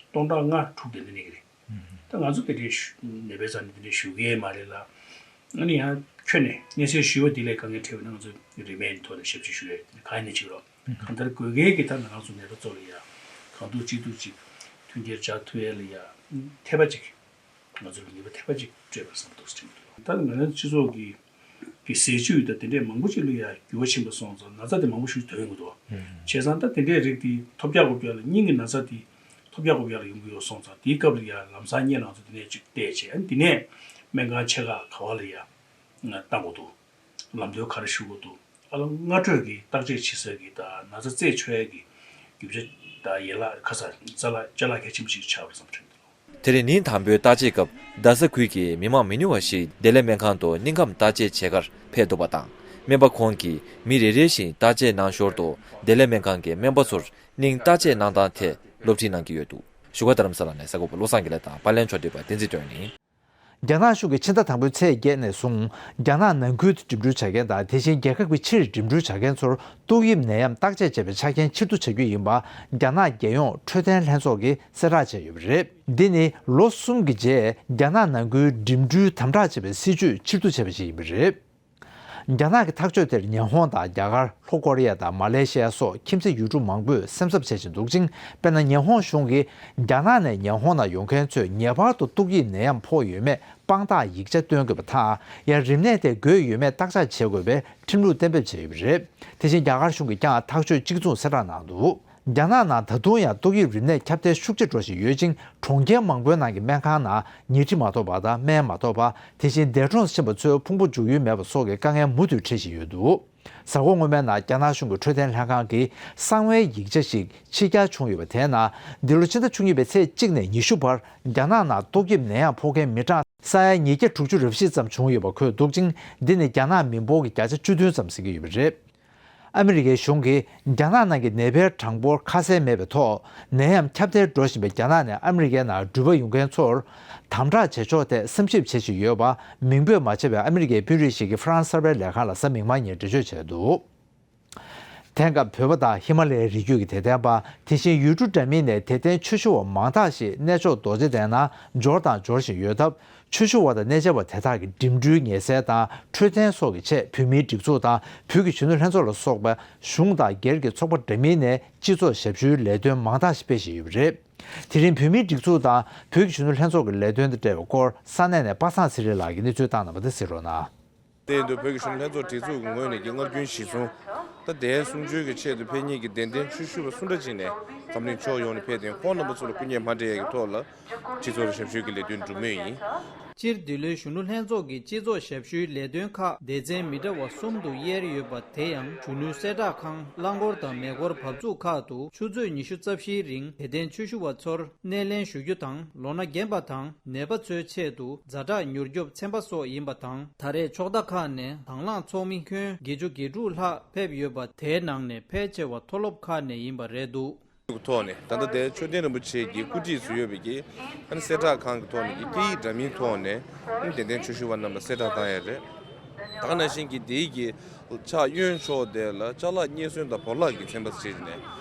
སྟོང་ཕྲག་ལྔ་དྲུག་དེ་འདྲ་གནས་ཀྱི་རེད། ད་ང་ཚོ་དེ་འདྲའི་ཞུ་ནད་པའི་རྩ་ནས་དེ་འདྲའི་ཞུ་གི་མ་རེད་ལ། ཨ་ནི་ཡང་ཁྱོན་ནས་གནས་ཚུལ་ཞུ་བ་དེ་ལས་དཀའ་ངལ་འཕྲད་པ་ན་ང་ཚོ་རིན་མེད་ཐོག་ནས་ཞབས་ཕྱི་ཞུ་ཡས་དེ་གང་ཡིན་ནས་བྱེད་རོགས། གང་ལྟར་དགོས་གལ་གྱི་ཐད་ནས་ང་ཚོ་ནད་པ་ཚོ་ལ་ཡ་གང་ཐུབ་ཅི་ཐུབ་ཅིག་མཐུན་རྐྱེན་སྦྱར་ཐུབ་ཡས་ལ་ཡ་ཐེབས་པ་ཅིག་ང་ཚོ་ལ་ནུས་པ་ཐེབས་པ་ཅིག་སྤྲད་པར་བསམ་འདུག་ཟེར་གྱི་འདུག་ད་ང་ཚོ་སྤྱི་ཚོགས་ཀྱི་གི་ཟས་བཅུད་དང་དེ་འདྲས་མང་པོ་ཅིག་ལ་ཡ་འགྱུར་བ་ཕྱིན་པ་སོང་ཙང་ན་ཚ་དེ་མང་པོ་ཞིག་ཐོན་ཡོང་གི་འདུག་ཨུ། བྱས་ཙང་ད་དེ་འདྲས་རིགས་དེ་ཐོལ་རྒྱག་རྐོ་རྒྱག་ལ་སྙིང་གི་ན་ཚ་དེ་ཐོལ་རྒྱག་རྐོ་རྒྱག་ལ་ཡོང་གི་ཡོད་སོང་ཙང་དེའི་སྐབས་ལ་ཡ་ལམ་སང་སྔོན་ལ་ང་ཚོ་དེ་ནས་ཅིག་བལྟས་བྱས། ཨ་ནི་དེ་ནས་སྨན་ཁང་ཆེ་ཁག་ག་བ་ལ་ཡ་བཏང་དགོས་འདུག་ལམ་སྟོན་ག་རེ་ཞུ་དགོས་འདུག་ཨ་ལ་སྔ་དྲོད་ཀྱི་བརྟག་དཔྱད་བྱེད་ས་གི་ད་ན་ཚ་རྩད་ཆོད་ཡ་གི་རྒྱུ་ཆ་ད་ཡན་ལག་ཁ་ཚ་རྩ་ལག་ཅ་ལག་གལ་ཆེན་པོ་ཞིག་ཆགས་པ་བསམ་དྲན་འདུག་དེ་རིང་ཉིན་དང་པོའི་བརྟག་དཔྱད་སྐབས་རྡ་ས་ཁུལ་གྱི་མི་མང་མི་ཉུང་བ་ཞིག་བདེ་ལེགས་སྨན་ཁང་དུ་སྙིང་ཁམས་བརྟག་དཔྱད་བྱེད་གར་ཕེབས་འདུག་པ་དང་། སྨན་པ་ཁོང་གིས་མི་རེ་རེ་བཞིན་བརྟག་དཔྱད་གནང་ཞོར་དུ་བདེ་ལེགས་སྨན་ཁང་གི་སྨན་པ་ཚོར་སྙིང་བརྟག་དཔྱད་གནང་སྟངས་ཐད་སློབ་ཁྲིད་གནང་གི་ཡོད་འདུག་བཞུགས་སྒར་རྡ་རམ་ས་ལ་ནས་གསར་འགོད་པ་བློ་བཟང་དགེ་ལེགས་དང་པར་ལེན་ཕྱོགས་སྒྲིག་པ་བསྟན་འཛིན་སྒྲོན་ཡིན། རྒྱ་ནག་གཞུང་གིས་ཕྱི་ཟླ་དང་པོའི་ཚེས་བརྒྱད་ནས་བཟུང་རྒྱ་ནག་ནང་ཁུལ་དུ་འགྲིམ་འགྲུལ་བྱ་མཁན་དང་དེ་བཞིན་རྒྱལ་ཁབ་ཀྱི་ཕྱིར་འགྲིམ་འགྲུལ་བྱ་མཁན་ཚོར་ཏོག་དབྱིབས་ནད་ཡམས་བརྟག་དཔྱད་བྱས་པའི་ཆ་རྐྱེན་ཕྱིར་བསྡུ་བྱ་རྒྱུ་ཡིན་པ་རྒྱ་ནག་རྒྱལ་ཡོངས་འཕྲོད་བསྟེན་ལྷན་ཚོགས་ཀྱིས་གསལ་བསྒྲགས་བྱས་ཡོད་པ་རེད། འདི་ནི་ལོ་གསུམ་གྱི་རྗེས་རྒྱ་ནག་ནང་ཁུལ་འགྲིམ་འགྲུལ་དམ་དྲག་བྱས་པའི་སྲིད་ཇུས་ཕྱིར་བསྡུ་བྱས་པ་ཞིག་ཡིན་པ་རེད། རྒྱ་ནག་གི་ཐག་གཅོད་དེར་ཉི་ཧོང་དང་རྒྱ་གར། ལྷོ་ཀོ་རི་ཡ་དང་མ་ལེ་ཤི་ཡ་སོགས་ཁྱིམ་མཚེས་ཡུལ་གྲུ་མང་པོས་སེམས་འཚབ་བྱེད་བཞིན་འདུག་ཅིང་། དཔེར་ན་ཉི་ཧོང་གཞུང་གིས་རྒྱ་ནག་ནས་ཉི་ཧོང་ནང་ཡོང་མཁན་ཚོས་ངེས་པར་དུ་ཏོག་དབྱིབས་ནད་ཡམས་ཕོག་ཡོད་མེད་དཔང་རྟགས་ཡིག་ཆ་སྟོན་དགོས་པ་དང་། ཡང་རིམས་ནད་དེ་འགོས་ཡོད་མེད་བརྟག་དཔྱད་བྱེད་དགོས་པའི་ཁྲིམས་ལུགས་གཏན་འབེབས་བྱས་ཡོད་པ་རེད། དེ་བཞིན་རྒྱ་གར་གཞུང་གིས་ཀྱང་ཐག་གཅོད་གཅིག་མཚུངས་གསལ་བསྒྲགས་གནང་འདུག་རྒྱ་ནག་ནང་ད་དུང་ཡང་ཏོག་དབྱིབས་རིམས་ནད་ཁྱབ་གདལ་ཤུགས་ཆེ་འགྲོ་བཞིན་ཡོད་ཅིང་། གྲོང་ཁྱེར་མང་པོའི་ནང་གི་སྨན་ཁང་ནང་ཉལ་ཁྲི་མ་ཐོབ་པ་དང་སྨན་མ་ཐོབ་པ། དེ་བཞིན་འདས་གྲོངས་ཕྱིན་པ་ཚོའི་ཕུང་པོ་འཇུག་ཡུལ་མེད་པ་སོགས་ཀྱི་དཀའ་ངལ་མུ་མཐུད་འཕྲད་བཞིན་ཡོད་འདུག་གཟའ་འཁོར་སྔོན་མའི་ནང་རྒྱ་ནག་གཞུང་གི་འཕྲོད་བསྟེན་ལྷན་ཁང་གིས་གསང་བའི་ཡིག་ཆ་ཞིག་ཕྱི་གྱར་བྱུང་ཡོད་པ་དེའི་ནང་། འདི་ལོ་ཕྱི་ཟླ་བཅུ་གཉིས་པའི་ཚེས་གཅིག་ནས་ཉི་ཤུ་བར་རྒྱ་ནག་ནང་ཏོག་དབྱིབས་ནད་ཡམས་ཕོག་མཁན་མི་གྲངས་ས་ཡ་ཉིས་བརྒྱ་དྲུག་ཅུ་རེ་བཞི་ཙམ་བྱུང་ཡོད་པ་འཁོད་འདུག་ཅིང་། འདི་ནི་རྒྱ་ནག་མི་འབོར་གྱི་བརྒྱ་ཆ་བཅུ་བདུན་ཙམ་ཟིན་གྱི་ཡོད་པ་རེད། ཨ་མི་རི་ཀའི་གཞུང་གིས་རྒྱ་ནག་ནང་གི་ནད་པའི་གྲངས་འབོར་ཁ་གསལ་མེད་པའི་ཐོག་ནད་ཡམས་ཁྱབ་གདལ་འགྲོ་བཞིན་པའི་རྒྱ་ནག་ནས་ཨ་མི་རི་ཀའི་ནང་འགྲུལ་པ་ཡོང་མཁན་ཚོར་དམ་དྲག་བྱེད་ཕྱོགས་ཐད་བསམ་ཞིབ་བྱེད་བཞིན་ཡོད་པ་མིང་འབོད་མ་བྱས་པའི་ཨ་མི་རི་ཀའི་དཔོན་རིགས་ཤིག་གིས་ཧྥ་རན་སི་གསར་པའི་ལས་ཁང་ལ་གཟའ་མིག་དམར་ཉིན་འགྲེལ་བརྗོད་བྱས་འདུག་དེང་སྐབས་བོད་པ་དང་ཧི་མ་ལ་ཡའི་རི་རྒྱུད་ཀྱི་དད་ལྡན་པ། དེ་བཞིན་ཡུལ་གྲུ་འདྲ་མིན་ནས་དད་ལྡན་ཆོས་ཞུ་བ་མང་དག་ཞིག་གནས་མཆོག་རྡོ་རྗེ་གདན་ནང་འབྱོར་དང་འབྱོར་བཞིན་ཡོད་སྟབས། ཆོས་ཞུ་བ་དང་གནས་མཇལ་བ་དེ་དག་གི་འགྲིམ་འགྲུལ་ཉེན་སེལ་དང་འཕྲོད་བསྟེན་སོགས་ཀྱི་ཆེད་བོད་མིའི་སྒྲིག་འཛུགས་དང་བོད་ཀྱི་གཞོན་ནུ་ལྷན་ཚོགས་ལ་སོགས་པའི་གཞུང་དང་སྒེར་གྱི་ཚོགས་པ་འདྲ་མིན་ནས་སྤྱི་ཚོགས་ཞབས་ཞུའི་ལས་དོན་མང་དག་ཞིག་སྤེལ་བཞིན་ཡོད་པ་རེད། དེ་རིང་བོད་མིའི་སྒྲིག་འཛུགས་དང་བོད་ཀྱི་གཞོན་ནུ་ལྷན་ཚོགས་ཀྱི་ལས་དོན་དང་འབྲེལ་བའི་སྐོར་ས་གནས་ནས་པ་སངས་ཚེ་རིང་ལགས་ཀྱིས་གནས་ཚུལ་བཏང་གནང་བ་དེ་གཟིགས་རོགས་གནང་། དེ་ཡིན་དུས་བོད་ཀྱི་གཞོན་ནུ་ལྷན་ཚོགས་སྒྲིག་འཛུགས་ཀྱི་ངོས་ནས་ཀྱི་སྔར་རྒྱུན་གཞིར་བཟུང་ད་ལྟའི་གསུང་ཆོས་ཀྱི་ཆེད་དུ་ཕེབས་མཁན་གྱི་དད་ལྡན་ཆོས་ཞུ་བ་སུ་འདྲ་ཅིག་ནས་འཛམ་གླིང་ཕྱོགས་ཡོངས་ནས་ཕེབས་ཏེ་ཁོང་རྣམ་པ་ཚོ་ལ་སྐུ་ངལ་མ་འཕྲད་ཡས་ཀྱི་ཐོག་ལ་སྤྱི་ཚོགས་ཞབས་ཞུའི་གི་ལས་དོན་སྒྲུབ་མུས་ཡིན། སྤྱིར་འདི་ལོའི་གཞོན་ནུ་ལྷན་ཚོགས་ཀྱི་སྤྱི་ཚོགས་ཞབས་ཞུའི་ལས་དོན་ཁག་སྡེ་ཚན་མི་འདྲ་བ་གསུམ་དུ་དབྱེར་ཡོད་པ་དེ་ཡང་གཞོན་ནུའི་གསལ་བསྒྲགས་ཁང་རླངས་འཁོར་དང་མེ་འཁོར་བབས་ཚུགས་ཁག་ཏུ་ཆུ་ཚོད་ཉི་ཤུ་རྩ་བཞིའི་རིང་དད་ལྡན་ཆོས་ཞུ་བ་ཚོར་སྣེ་ལེན་ཞུ་རྒྱུ་དང་ལོ་ན་རྒན་པ་དང་ནད་པ་ཚོའི་ཆེད་དུ་ཛ་དྲག་མྱུར་སྐྱོབ་ཚན་པ་སོགས་ཡིན་པ་དང་། ད་རེས་ཕྱོགས་མཐའ་ཁག་ནས་དང་བླངས་ཚོགས་མི་ཁྱོན་བརྒྱད་ཅུ་གྱ་དྲུག་ལྷག་ཕེབས་ཡོད་པ་དེའི་ནང་ནས་ཕལ་ཆེ་བ་མཐོ་སློབ་ཁག་ནས་ཡིན་པ་རེད་འདུག་ཐོག་ནས་ད་ལྟ་དེ་མཆོད་རྟེན་རིན་པོ་ཆེ་གི་སྐུ་བགྲེས་སུ་ཡོད་པའི་གི་ཨ་ནི་གསལ་བསྒྲགས་ཁང་གི་ཐོག་ནས་ཀྱི་སྐད་ཡིག་འདྲ་མིན་ཐོག་ནས་ཨ་ནི་དད་ལྡན་ཆོས་ཞུ་བ་རྣམས་ལ་གསལ་བསྒྲགས་བཏང་ཡ་རེད། ད་ག་ནང་བཞིན་གྱི་དེའི་གི་ཕྱག་གཡོན་ཕྱོགས་དེ་ལ་ཅ་ལག་རྙེད་སོན་དང་བོར་བརླག་གི་ཚན་པ་ཞིག་བྱས་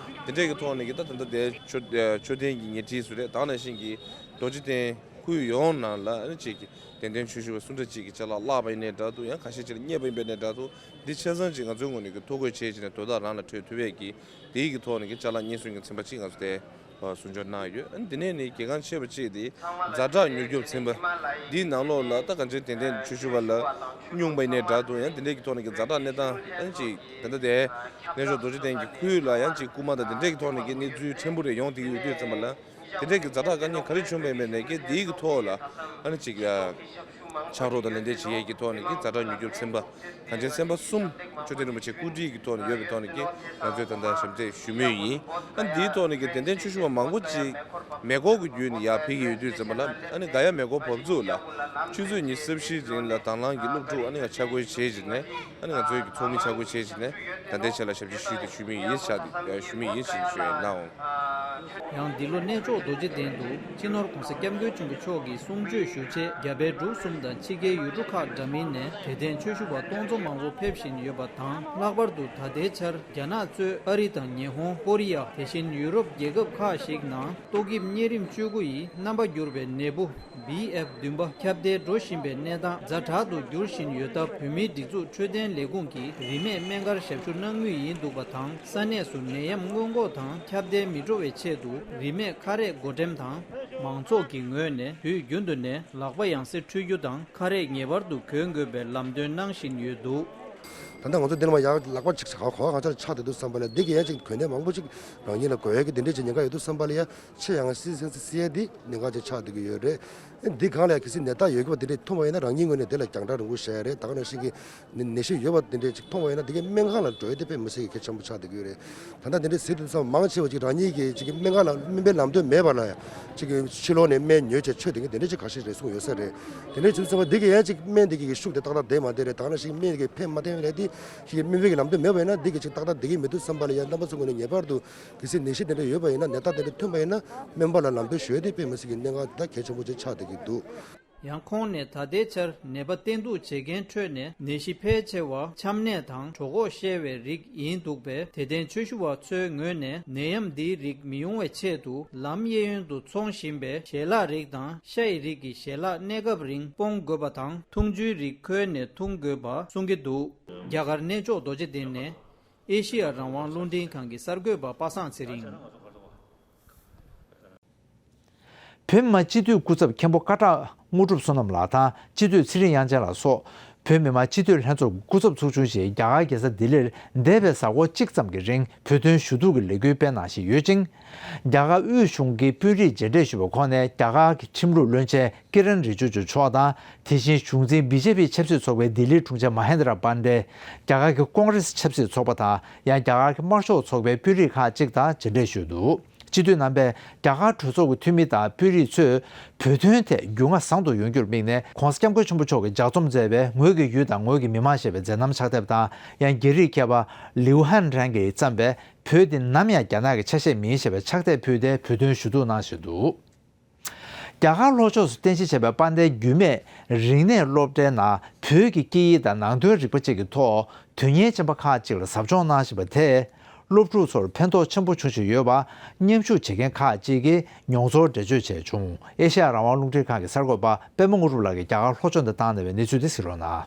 ནས་དེ་འདྲས་ཀྱི་ཐོག་ནས་ཀྱི་ད་ད་ལྟ་དེ་མཆོད་མཆོད་རྟེན་གྱི་ཉེ་འཁྲིས་སུ་རེད། ད་ག་ནང་བཞིན་གྱི་རྡོ་རྗེ་གདན་ཁུལ་ཡོངས་ནང་ལ་ཨ་ནི་ཅིག་གི་དད་ལྡན་ཆོས་ཞུ་བ་སུ་འདྲ་ཅིག་གི་ཅ་ལག་བརླག་པ་ཡིན་ནའི་འདྲ་འདུག་ཡང་ཁ་ཤས་ཅིག་ལ་རྙེད་པ་ཡིན་པ་ཡིན་ནའི་འདྲ་འདུག་འདི་ཆ་ཚང་ཅིག་ང་ཚོའི་ངོས་ནས་ཀྱི་ཐོ་འགོད་བྱས་བྱས་ནས་དོ་བདག་རང་ལ་འཕྲོད་ཐུབ་པས་ཀྱི་དེའི་གི་ཐོག་ནས་ཀྱི་ཅ་ལག་རྙེད་སོན་གྱི་ཚན་པ་ཅིག་ང་ཚོ་དེ་ཨ་ཟུར་འཇོག་གནང་ཡོད། ཨ་ནི་དེ་ནས་ནི་གལ་འགངས་ཆེ་བ་གཅིག་དེ་ཛ་དྲག་མྱུར་སྐྱོབ་ཚན་པ་འདིའི་ནང་ལོགས་ལ་ད་གང་ཅིའི་དད་ལྡན་ཆོས་ཞུ་བ་ལ་སྨྱུང་པ་ཡིན་ནའི་འདྲ་འདུག་ཡང་དེ་འདྲའི་གི་ཐོག་ནས་ཀྱི་ཛ་དྲག་གནས་སྟངས་ཨ་ནི་ཅིག་ད་ལྟ་དེ་གནས་མཆོག་རྡོ་རྗེ་གདན་གྱི་ཁུལ་ལ་ཡང་ཅིག་རྐུན་མ་དང་དེ་འདྲའི་གི་ཐོག་ནས་ཀྱི་གནས་ཚུལ་ཕྲན་བུ་རེ་ཡོང་བསྡད་ཀྱི་ཡོད་དུས་ཙམ་པ་ལ། དེ་འདྲའི་གི་ཛ་དྲག་དཀའ་ངལ་ག་རེ་བྱུང་བ་ཡིན་པ་ནས་ཀྱི་དེའི་གི་ཐོག་ལ་ཨ་ནི་ཅིག་ཕྱག་རོགས་དང་ལེན་འདེད་བྱེད་ཡས་ཀྱི་ཐོག་ནས་ཀྱི་ཛ་དྲག་མྱུར་སྐྱོབ་ཚན་པ་གངས་ཅན་ཚན་པ་གསུམ་མཆོད་རྟེན་རིན་པོ་ཆེ་སྐུ་བགྲེས་ཀྱི་ཐོག་ནས་ཡོད་པའི་ཐོག་ནས་ཀྱི་ང་ཚོས་ད་ལྟ་ཞབས་འདེགས་ཞུ་མུས་ཡིན། ཨ་ནི་དེའི་ཐོག་ནས་ཀྱི་དད་ལྡན་ཆོས་ཞུ་བ་མང་པོ་ཅིག་མེ་འཁོར་གྱི་བརྒྱུད་ནས་ཡར་ཕེབས་ཀྱི་ཡོད་དུས་ཙམ་པ་ལ་ཨ་ནི་ག་ཡ་མེ་འཁོར་བབས་ཚུགས་ལ་ཆུ་ཚོད་ཉི་ཤུ་རྩ་བཞིའི་རིང་ལ་དང་བླངས་ཀྱི་སློབ་ཕྲུག་ཨ་ནི་ང་ཆ་བགོས་བྱས་བྱས་ནས་ཨ་ནི་ང་ཚོའི་གི་ཚོགས་མི་ཆ་བགོས་བྱས་བྱས་ནས་ད་ལྟའི་ཆ་ལ་ཞབས་ཕྱི་ཞུས་ཏེ་ཞུ་མུས་ཡིན་ཤག་ཞུ་མུས་ཡིན་ཞེས་ཞུ་ཡ་ཡིན་ནའང་། ཡང་འདི་ལོ་གནས་མཆོག་རྡོ་རྗེ་གདན་དུ་སྤྱི་ནོར་༸གོང་ས་༸སྐྱབས་མགོན་ཆེན་པོ་མཆོག་གིས་གསུང་ཆོས་ཞུ་ཆེད་རྒྱ་བལ་འབྲུག་གསུམ་དང་ཕྱི་རྒྱལ་ཡུལ་གྲུ་ཁག་འདྲ་མིན་ནས་དད་ལྡན་ཆོས་ཞུ་བ་སྟོང་ཚོ་མང་པོ་ཕེབས་བཞིན་ཡོད་པ་དང་། ལྷག་པར་དུ་ད་ལྟའི་ཆར་རྒྱ་ནག་གཙོས་ཨ་རི་དང་ཉི་ཧོང་། ཀོ་རི་ཡ། དེ་བཞིན་ཡུ་རོབ་རྒྱལ་ཁབ་ཁག་ཞིག་ནང་ཏོག་དབྱིབས་གཉན་རིམས་བཅུ་དགུ་ཡི་རྣམ་པ་འགྱུར་བའི་ནད་འབུ་བི་ཨེཕ་བདུན་པ་ཁྱབ་གདལ་འགྲོ་བཞིན་པའི་གནས་སྟངས་ཛ་དྲག་ཏུ་འགྱུར་བཞིན་ཡོད་སྟབས། བོད་མིའི་སྒྲིག་འཛུགས་འཕྲོད་བསྟེན་ལས་ཁུངས་ཀྱིས་རིན་མེད་སྨན་ཁང་ཞབས་ཞུ་གནང་མུས་ཡིན་འདུག་པ་དང་། ས་གནས་སུ་ནད་ཡམས་སྔོན་འགོག་དང་ཁྱབ་གདལ་མི་འགྲོ་བའི་ཆེད་དུ་རིན་མེད་ཁ་རས་བགོ་འགྲེམས་དང་། མང་ཚོགས་ཀྱི་ངོས་ནས་དུས་རྒྱུན་དུ་ནས་ལག་པ་ཡང་སེ་འཁྲུད་རྒྱུ་དང་ཁ་རས་ངེས་པར་དུ་གྱོན་དགོས་པའི་ལམ་སྟོན་གནང་བཞིན་ཡོད་འདུག་ད་ལྟ་ང་ཚོ་འདི་ལ་མ་ཡག་ལག་པ་ཅིག་ག་ག་ག་ཚོད་ཆགས་བསྡད་འདུག་བསམ་པ་ལ་འདི་གི་ཡང་ཅིག་གྱོན་ནས་མང་པོ་ཅིག་རང་ཉིད་ལ་འགོས་ཡག་གི་འདི་འདྲས་ཅིག་ཉེན་ཁ་ཡོད་འདུག་བསམ་པ་ལ་ཡང་ཆེ་ཡང་སི་སི་སི་ཡ་འདི་ཉེན་ཁ་ཅིག་ཆགས་བསྡད་ཀྱི་ཡོད་རེད། འདི་སྒང་ལ་ཡང་གལ་སྲིད་ནད་རྟགས་ཡོད་ཀྱི་བ་འདི་འདྲས་མཐོང་བ་ཡིན་ན་རང་ཉིད་ངོས་ནས་འདི་ལ་རྒྱང་བསྒྲགས་རིང་པོ་བྱས་རེད། ད་ག་ནང་བཞིན་གྱི་ནད་ནད་གཞི་ཡོད་པ་འདི་འདྲས་ཅིག་མཐོང་བ་ཡིན་ན་འདི་གའི་སྨན་ཁང་ལ་འགྲོ་ཡ་དེ་དཔེ་མི་སྲིད་ཀྱི་གལ་ཆེན་པོ་ཆགས་བསྡད་ཀྱི་ཡོད་རེད། ད་ལྟ་འདི་འདྲའི་ཟེར་དུས་ཙམ་མང་ཆེ་བ་ཅིག་རང་ཉིད་ཀྱིས་ཅིག་སྨན་ཁང་ལ་སྨན་པའི་ལམ་སྟོན་མེད་པ་ལ་ཡང་ཅིག་ཕྱི་ལོགས་ནས་སྨན་ཉོས་བྱས་མཆོད་བསྡད་མཁན་དེ་འདྲ་ཅིག་ཁ་ཤས་རེ་ཟུང་ཡོད་ས་རེད། དེ་འདྲའི་ཚུལ་ཙམ་པ་འདི་གི་ཡང་ཅིག་སྨན་འདི་གི་ཤུགས་དེ་ཏག་ཏག་བསྡད་མ་བསྡད་རེད། ད་ག་ནང་བཞིན་སྨན་གྱི་ཕན་མ་ཕན་ལས་དེ་ ཞིག་སྨན་པའི་གི་ལམ་སྟོན་མེད་པ་ཡིན་ན་འདི་གི་ཅིག་ཏག་ཏག་འགྲིག་གི་མི་འདུག་བསམ་པ་ལ་ཡང་རྣམ་པ་ཚོ་ངོས་ནས་ངེས་པར་དུ་གལ་སྲིད་ནད་གཞི་དེ་འདྲ་ཡོད་པ་ཡིན་ན། ནད་རྟགས་དེ་འདྲ་ཐོན་པ་ཡིན་ན་སྨན་པ་ལ་ལམ་སྟོན་ཞུ་ཡ་དེ་དཔེ་མི་སྲིད་ཀྱི་གནད་འགག་ད་གལ་ཆེན་པོ་ཅིག་ཆགས་བསྡད་ཀྱི་འདུག། ཡང་ཁོང་ནས་ད་ལྟའི་ཆར་ནད་པ་བསྟེན་གཏུག་བྱེད་མཁན་ཁྲོད་ནས་ནད་གཞི་ཕལ་ཆེ་བ་ཆམ་ནད་དང་གྲོད་ཁོག་བཤལ་བའི་རིགས་ཡིན་འདུག་པས། དད་ལྡན་ཆོས་ཞུ་བ་ཚོའི་ངོས་ནས་ནད་ཡམས་འདིའི་རིགས་མི་ཡོང་བའི་ཆེད་དུ་ལམ་གཡས་གཡོན་དུ་འཚོང་བཞིན་པའི་ཞལ་ལག་རིགས་དང་ཤ་ཡི་རིགས་ཀྱི་ཞལ་ལག་གནས་སྐབས་རིང་སྤོང་དགོས་པ་དང་འཐུང་ཆུའི་རིགས་ཁོལ་ནས་འཐུང་དགོས་པ་གསུང་གི་འདུག། རྒྱ་གར་གནས་མཆོག་རྡོ་རྗེ་གདན་ནས་ཨེ་ཤེ་ཡ་རང་དབང་རླུང་འཕྲིན་ཁང་གི་གསར་འགོད་པ་པ་སངས་ཚེ་རིང་། བོད་མི་མང་སྤྱི་འཐུས་སྐུ་ཚབ་མཁན་པོ་ཀ་ཊ་དངོས་གྲུབ་བསོད་ནམས་ལགས་དང་སྤྱི་འཐུས་ཚེ་རིང་དབྱངས་ཅན་ལགས་སོགས་བོད་མི་མང་སྤྱི་འཐུས་ལྷན་ཚོགས་ཀྱི་སྐུ་ཚབ་ཚོགས་ཆུང་ཞིག་རྒྱ་གར་རྒྱལ་ས་ལྡི་ལིར་འདས་པའི་གཟའ་འཁོར་གཅིག་ཙམ་གྱི་རིང་བོད་དོན་ཞུ་གཏུག་གི་ལས་འགུལ་སྤེལ་གནང་བཞིན་ཡོད་ཅིང་། རྒྱ་གར་དབུས་གཞུང་གི་དཔོན་རིགས་མཇལ་འཕྲད་ཞུས་པའི་ཁོངས་ནས་རྒྱ་གར་གྱི་ཁྲིམས་ལུགས་བློན་ཆེན་ཀི་རན་རི་ཇི་ཇུ་མཆོག་དང་། དེ་བཞིན་གཞུང་འཛིན་བི་ཇེ་པི་ཆབ་སྲིད་ཚོགས་པའི་ལྡི་ལིའི་དྲུང་ཆེ་མ་ཧེན་དྲ་པན་ཌེ། རྒྱ་གར་གྱི་ཀོང་རེ་སི་ཆབ་སྲིད་ཚོགས་པ་དང་ཡང་རྒྱ་གར་གྱི་དམར་ཤོག་ཚོགས་པའི་དཔོན་རིགས་ཁག་ཅིག་དང་མཇལ་འཕྲད་ཞུས་འདུག། སྤྱི་འཐུས་རྣམ་པས་རྒྱ་གར་གྲོས་ཚོགས་ཀྱི་འཐུས་མི་དང་དཔོན་རིགས་ཚོས་བོད་དོན་ཐད་རྒྱུས་མངའ་བཟང་དུ་ཡོང་རྒྱུར་དམིགས་ནས། ྋགོང་ས་ྋསྐྱབས་མགོན་ཆེན་པོ་མཆོག་གིས་ལྗགས་རྩོམ་མཛད་པའི་ངོས་ཀྱི་ཡུལ་དང་ངོས་ཀྱི་མི་མང་ཞེས་པའི་མཛད་རྣམ་ཕྱག་དེབ་དང་། ཡང་རྒྱ་རིགས་མཁས་པ་ལིའུ་ཧན་ཧྲན་གྱིས་བརྩམས་པའི་བོད་འདི་ནམ་ཡང་རྒྱ་ནག་གི་ཆ་ཤས་མིན་ཞེས་པའི་ཕྱག་དེབ་ཕུལ་ཏེ་བོད་དོན་ཞུ་གཏུག་གནང་བཞིན་འདུག། རྒྱ་གར་ལྷོ་ཕྱོགས་སུ་རྟེན་གཞི་བྱས་པའི་དཔལ་ལྡན་རྒྱུད་སྨད་རིག་གནས་སློབ་གྲྭའི་ནང་བོད་ཀྱི་སྐད་ཡིག་དང་ནང་དོན་རིག་པ་བཅས་ཀྱི་ཐོག་དོན་གཉེར་ཅན་པ་ཁག་ཅིག་ལ་ཟབ་སྦྱོང་གནང་བཞིན་པ་དེས་སློབ་ཕྲུག་ཚོར་ཕན་ཐོགས་ཆེན་པོ་འབྱུང་བཞིན་ཡོད་པ་མཉམ་ཞུགས་བྱེད་མཁན་ཁག་ཅིག་གིས་མྱོང་ཚོར་འགྲེལ་བརྗོད་བྱས་བྱུང་། ཨེ་ཤེ་ཡ་རང་དབང་རླུང་འཕྲིན་ཁང་གི་གསར་འགོད་པ་པད་མ་དངོས་གྲུབ་ལགས་ཀྱིས་རྒྱ་གར་ལྷོ་ཕྱོགས་ནས་བཏང་གནང་བའི་གནས་ཚུལ་དེ་གཟིགས་རོགས་གནང་།